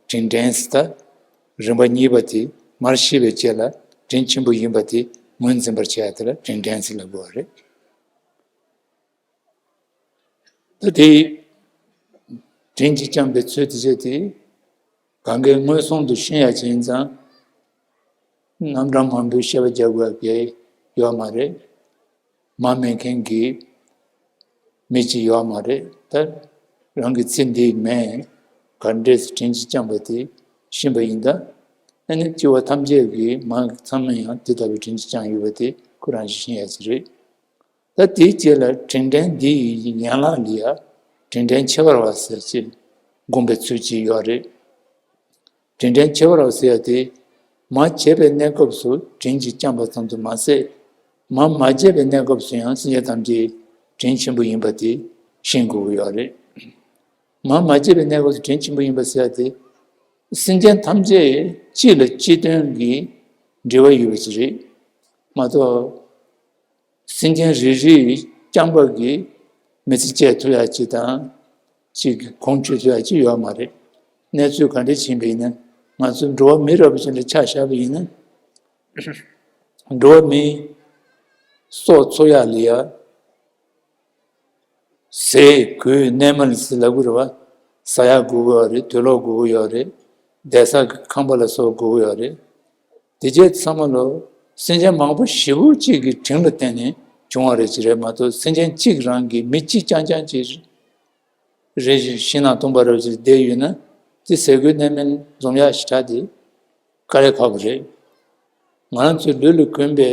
དྲིན་དྲན་ཟེར། ད་རིམ་པ་གཉིས་པ་དེ། མར་ཤེས་པའི་རྗེས་ལ་དྲིན་ཆེན་པོ་ཡིན་པ་དེ་ངོས་འཛིན་པར་བྱེད་ཡ་དེ་ལ་དྲིན་དྲན་ཟེར་ལབ་དགོས་པ་རེད། ད་དེ་དྲིན་གྱིས་བསྐྱངས་པའི་ཚུལ་དེ་བྱས་ཏེ། གང་གའི་མངོན་སུམ་དུ་ཤེས་ཡ་ཅིག་ཡིན་ཙང་། རྣམ་གྲངས་མང་པོའི་བཤད་པ་རྒྱག་དགོས་ཡ་ཡོད་མ་རེད། མ་སྨད་མཁན་གྱི་མི་གཅིག་ཡོད་མ་རེད། ད་རང་གི་ཚེ་འདིའི་མི་ག་འདྲས་སེ་དྲིན་གྱིས་བསྐྱངས་པ་དེ་ཤེས་པ་ཡིན་ད། ཨ་ནི་སྐྱེ་བ་ཐམས་ཅད་ཀྱི་མ་ཚང་མས་ཡང་དེ་ལྟ་བུའི་དྲིན་གྱིས་བསྐྱངས་ཡོད་པ་དེ་ཁོ་རང་གིས་ཤེས་ཡ་ཅིག་རེད། ད་དེའི་རྗེས་ལ་དྲིན་དྲན་འདི་ཡི་ཡན་ལག་ལ་ཡ་དྲིན་དྲན་ཁྱད་པར་བ་ཟེར་ཅིག་སྒོམ་པའི་ཚུལ་ཅིག་ཡོད་རེད། དྲིན་དྲན་ཁྱད་པར་བ་ཟེར་ཡ་དེ། མ་བྱས་པའི་གནས་སྐབས་སུ་དྲིན་གྱིས་བསྐྱངས་པ་ཙམ་དུ་མ་ཟད། མ་མ་བྱས་པའི་གནས་སྐབས་སུ་ཡང་སེམས་ཅན་ཐམས་ཅད་དྲིན་ཆེན་པོ་ཡིན་པ་དེ་ཤེས་དགོས་ཀྱི་ཡོད་རེད། མ་མ་བྱས་པའི་གནས་སྐབས་སུ་དྲིན་ཆེན་པོ་ཡིན་པ་ཟེར་ཡ་དེ། སེམས་ཅན་ཐམས་ཅད་གཅིག་ལ་གཅིག་དོན་གྱི་འབྲེལ་བ་ཡོད་པ་ཞིག་རེད་མ་གཏོགས། སེམས་ཅན་རེ་རེའི་བསྐྱངས་པ་གིས་མི་ཚེ་སྐྱེལ་ཐུབ་ཡ་ཅིག་དང་། ཅིག་གི་གོང་ཆོད་ཐུབ་ཡ་ཅིག་ཡོད་མ་རེད། གནས་ཚུལ་ག་འདྲ་ཕྱིན་པ་ཡིན་ན། ང་ཚོ་འགྲོ་བ་མི་རབས་ཅིག་ལ་ཆ་བཞག་པ་ཡིན་ན། འགྲོ་བ་མིའི་སྲོག་འཚོ་ཡ་ལ་ཡ། ཟས་གོས་གནས་མལ་ཟེར་ལབ་དགོས་རེད་བ། ཟ་ཡ་དགོས་ཀྱི་ཡོད་རེད། དུག་ལོག་དགོས་ཀྱི་ཡོད་རེད། བསྡད་ས་གི་ཁང་པ་ལ་སོགས་དགོས་ཀྱི་ཡོད་རེད། དེ་རྗེས་ཚང་མ་ལོ། སེམས་ཅན་མང་པོ་ཞེ་པོ་གཅིག་གི་དྲིན་ལ་བརྟེན་ནས་བྱུང་བ་རེད་ཅེས་རེད་མ་གཏོགས། སེམས་ཅན་གཅིག་རང་གིས་མི་གཅིག་རྐྱང་རྐྱང་གཅིག་རེ་ཞིག་ཤིང་ནགས་དུང་པ་རུ་ཅིག་བསྡད་ཡོད་ན། དེ་ཟས་གོས་གནས་མལ་འཛོམས་ཡག་ཞེ་དྲག་དེ་དཀའ་ལས་ཁག་པོ་རེད། ང་རང་ཚོའི་ལུས་ལ་གོན་པའི་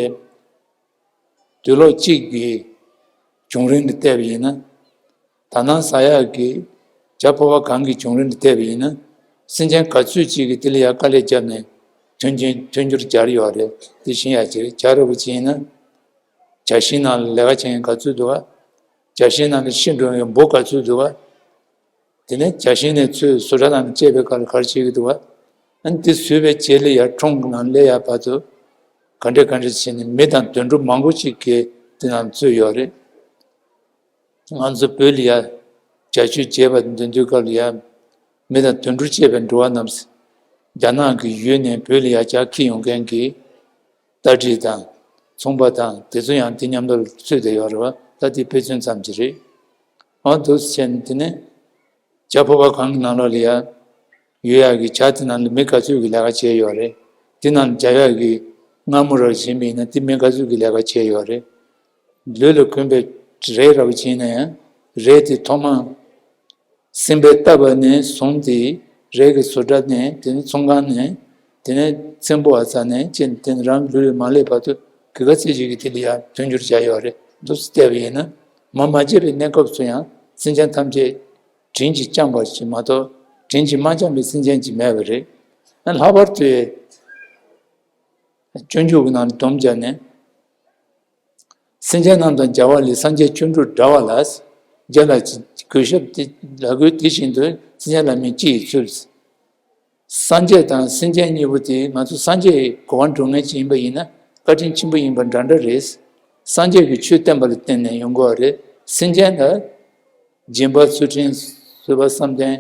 དུག་ལོག་གཅིག་གི་བྱུང་རིམ་ལ་བལྟས་པ་ཡིན་ན། དག་སྣང་ཟ་ཡག་གི་བྱ་ཕོར་པ་གང་གི་བྱུང་རིམ་ལ་བལྟས་པ་ཡིན་ན། སེམས་ཅན་ག་ཚོད་ཅིག་གིས་དེ་ལ་ཡ་དཀའ་ལས་བརྒྱབ་ནས་མཐུན་རྐྱེན་མཐུན་འགྱུར་སྦྱར་ཡོད་རེད། དེ་ཤེས་ཡ་ཅིག་རེད། བྱ་ར་བུ་ཅིག་ཡིན་ན། བྱ་ཤིང་ནང་ལ་ལས་ཀ་བྱེད་མཁན་ག་ཚོད་འདུག་ག་བྱ་ཤིང་ནང་ལ་ཤི་འགྲོ་མཁན་འབུ་ག་ཚོད་འདུག་ག་དེ་ནས་བྱ་ཤིང་ནས་ཚོས་བཟོ་གྲྭ་ནང་ལ་སྐྱེས་པའི་སྐབས་ལ་ག་རེ་བྱེད་ཀྱི་འདུག་ག་ཨ་ནི་དེ་ཟོས་པའི་རྗེས་ལ་ཡར་ཁྲོམ་གྱི་ནང་སླེབས་ཡ་བར་དུ་ག་འདྲ་ག་འདྲ་བྱས་ནས་མི་དང་དུད་འགྲོ་མང་པོ་ཅིག་གིས་དེ་ནང་ཚུད་ཡོད་རེད། ང་ཚོ་བོད་ལ་ཡ་བྱ་སྤྱོད་བྱེད་པ་འདོན་དུས་སྐབས་ལ་ཡ། མི་དང་དུད་འགྲོ་བཅས་པའི་འགྲོ་བ་རྣམས། རྒྱ་ནག་གི་ཡུལ་ནས་བོད་ལ་ཡ་བྱ་འཁྱེར་ཡོང་མཁན་གྱི་རྟ་དྲེལ་དང་ཚོང་པ་དང་དེ་ཚོ་ཡང་དེ་མཉམ་དུ་ཚུད་བསྡད་ཡོད་རེད་བ། ད་དེ་དཔེ་མཚོན་ཙམ་ཅིག་རེད། འོ་འདུག་སེ་བྱས་ནས་དེ་ནས་བྱ་ཕོར་པ་གང་གི་ནང་ལོགས་ལ་ཡ་ཡོད་ཡག་གི་བྱ་དེ་ནང་ལ་མི་ག་ཚོད་ཀྱི་ལས་ཀ་བྱས་ཡོད་རེད། དེ་ནང་ལ་བྱ་ཡག་གི་མངར་མོ་ར་བ་བྱིན་པ་ཡིན་ན་དེ་མི་ག་ཚོད་ཀྱི་ལས་ཀ་བྱས་ཡོད་རེད། ལུས་ལ་གོན་པའི་རས་ར་བ་བྱིན་ན་ཡང་། རས་དེ་ཐོག་མ་སྲིན་པོའི་རྟ་བབས་ནས་བཟུང་སྟེ་རས་ཀྱི་བཟོ་གྲྭ་ནས། དེ་ནས་ཚོང་ཁང་ནས། དེ་ནས་ཚེམ་བུ་བ་ཚ་ནས་ཅན་དེ་ནས་རང་ལུས་ལ་མ་སླེབས་བར་དུ་གི་ག་ཚད་ཅིག་གིས་དེ་ལ་ཡང་མཐུན་འགྱུར་བྱས་ཡོད་རེད། འདུག་སེ་བལྟས་པ་ཡིན་ན། མ་མ་བྱས་པའི་གནས་སྐབས་སུ་ཡང་སེམས་ཅན་ཐམས་ཅད་དྲིན་གྱིས་བསྐྱངས་པ་ཞིག་མ་གཏོགས། དྲིན་གྱིས་མ་བསྐྱངས་པའི་སེམས་ཅན་ཅིག་མེད་པ་རེད། ལྷག་པར་དུ་སྤྱོད་འཇུག་གི་ནང་ལ་སྡོམ་བརྒྱབ་ནས། སེམས་ཅན་རྣམས་དང་མཇལ་བ་ལས། སངས་རྒྱས་བཅོམ་ལྡན་འདས་འདྲ་བ་ལ། རྗེ་ལ་གུས་ཞབས་ཏེ་ལ་གུས་དེ་བཞིན་དུ་སེམས་ཅན་ལ་མིན་ཅི་ཡི་ཚུལ། སངས་རྒྱས་དང་སེམས་ཅན་གཉིས་པོ་དེ་ང་ཚོ་སངས་རྒྱས་ཀྱི་གོ་འཕང་འགྲོ་མཁན་ཅིག་ཡིན་པ་ཡིན་ན་བཀའ་དྲིན་ཆེན་པོ་ཡིན་པ་འདྲ་འདྲ་རེད། སངས་རྒྱས་ཀྱི་ཆོས་བསྟན་པ་ལ་བརྟེན་ནས་ཡོང་དགོས་པ་རེད། སེམས་ཅན་ལ་སྦྱིན་པ་ཚུལ་ཁྲིམས་བཟོད་པ་བསམ་གཏན་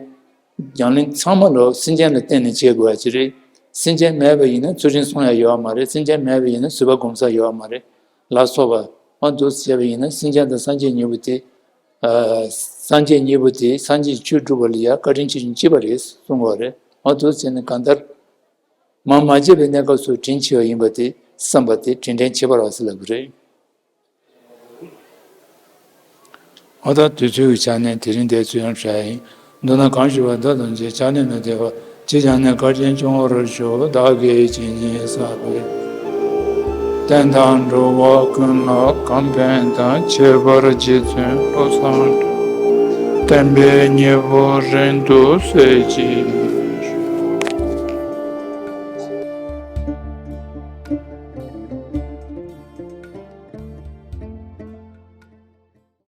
རྒྱང་གླིང་ཚང་མ་ལོ་སེམས་ཅན་ལ་བརྟེན་ནས་བྱེད་དགོས་པ་ཅིག་རེད། སེམས་ཅན་མེད་པ་ཡིན་ན་ཚུལ་ཁྲིམས་སྲུང་ཡ་ཡོད་པ་མ་རེད། སེམས་ཅན་མེད་པ་ཡིན་ན་བཟོད་པ་སྒོམ་ས་ཡོད་པ་མ་རེད། ལ་སོགས་པ་འོ་འདུག་བྱས་པ་ཡིན་ན་སེམས་ཅན་དང་སངས་རྒྱས་གཉིས་པོ་དེ། སངས་རྒྱས་གཉིས་པོ་དེ་སངས་རྒྱས་ཆོས་སྒྲུབ་པ་ལ་ཡང་བཀའ་དྲིན་ཆེ་ཆུང་གཅིག་པ་རེད་གསུང་བ་རེད། འོ་འདུག་བྱས་ནས་གང་ལྟར། མ་མ་བརྗེད་པའི་གནས་སྐབས་སུ་དྲིན་ཆེ་བ་ཡིན་པ་དེ་བསམ་པ་དེ་དྲིན་དྲན་ཁྱད་པར་བ་ཟེར་ལབ་པ་རེད། ཨ་ད་དུས་ཚོད་ཀྱི་ཆ་ནས་དེ་རིང་འདིར་ཚུད་ཡང་བྱ་ཡིན། མདོར་ན་གང་ཞུ་བ་འདི་དང་རྗེས་ཆ་ནས་མི་བདེ་བ་ཅི་ཀྱང་ནས་བཀའ་དྲིན་སྐྱོང་བར་ཤོག་བདག་གིས་ཇི་སྙེད་བསགས་པའི་བསྟན་དང་འགྲོ་བ་ཀུན་ལ་གང་ཕན་དང་ཁྱད་པར་རྗེ་བཙུན་བློ་བཟང་བསྟན་པའི་ཉེ་བོ་རིང་དུ་གསལ་ཅིག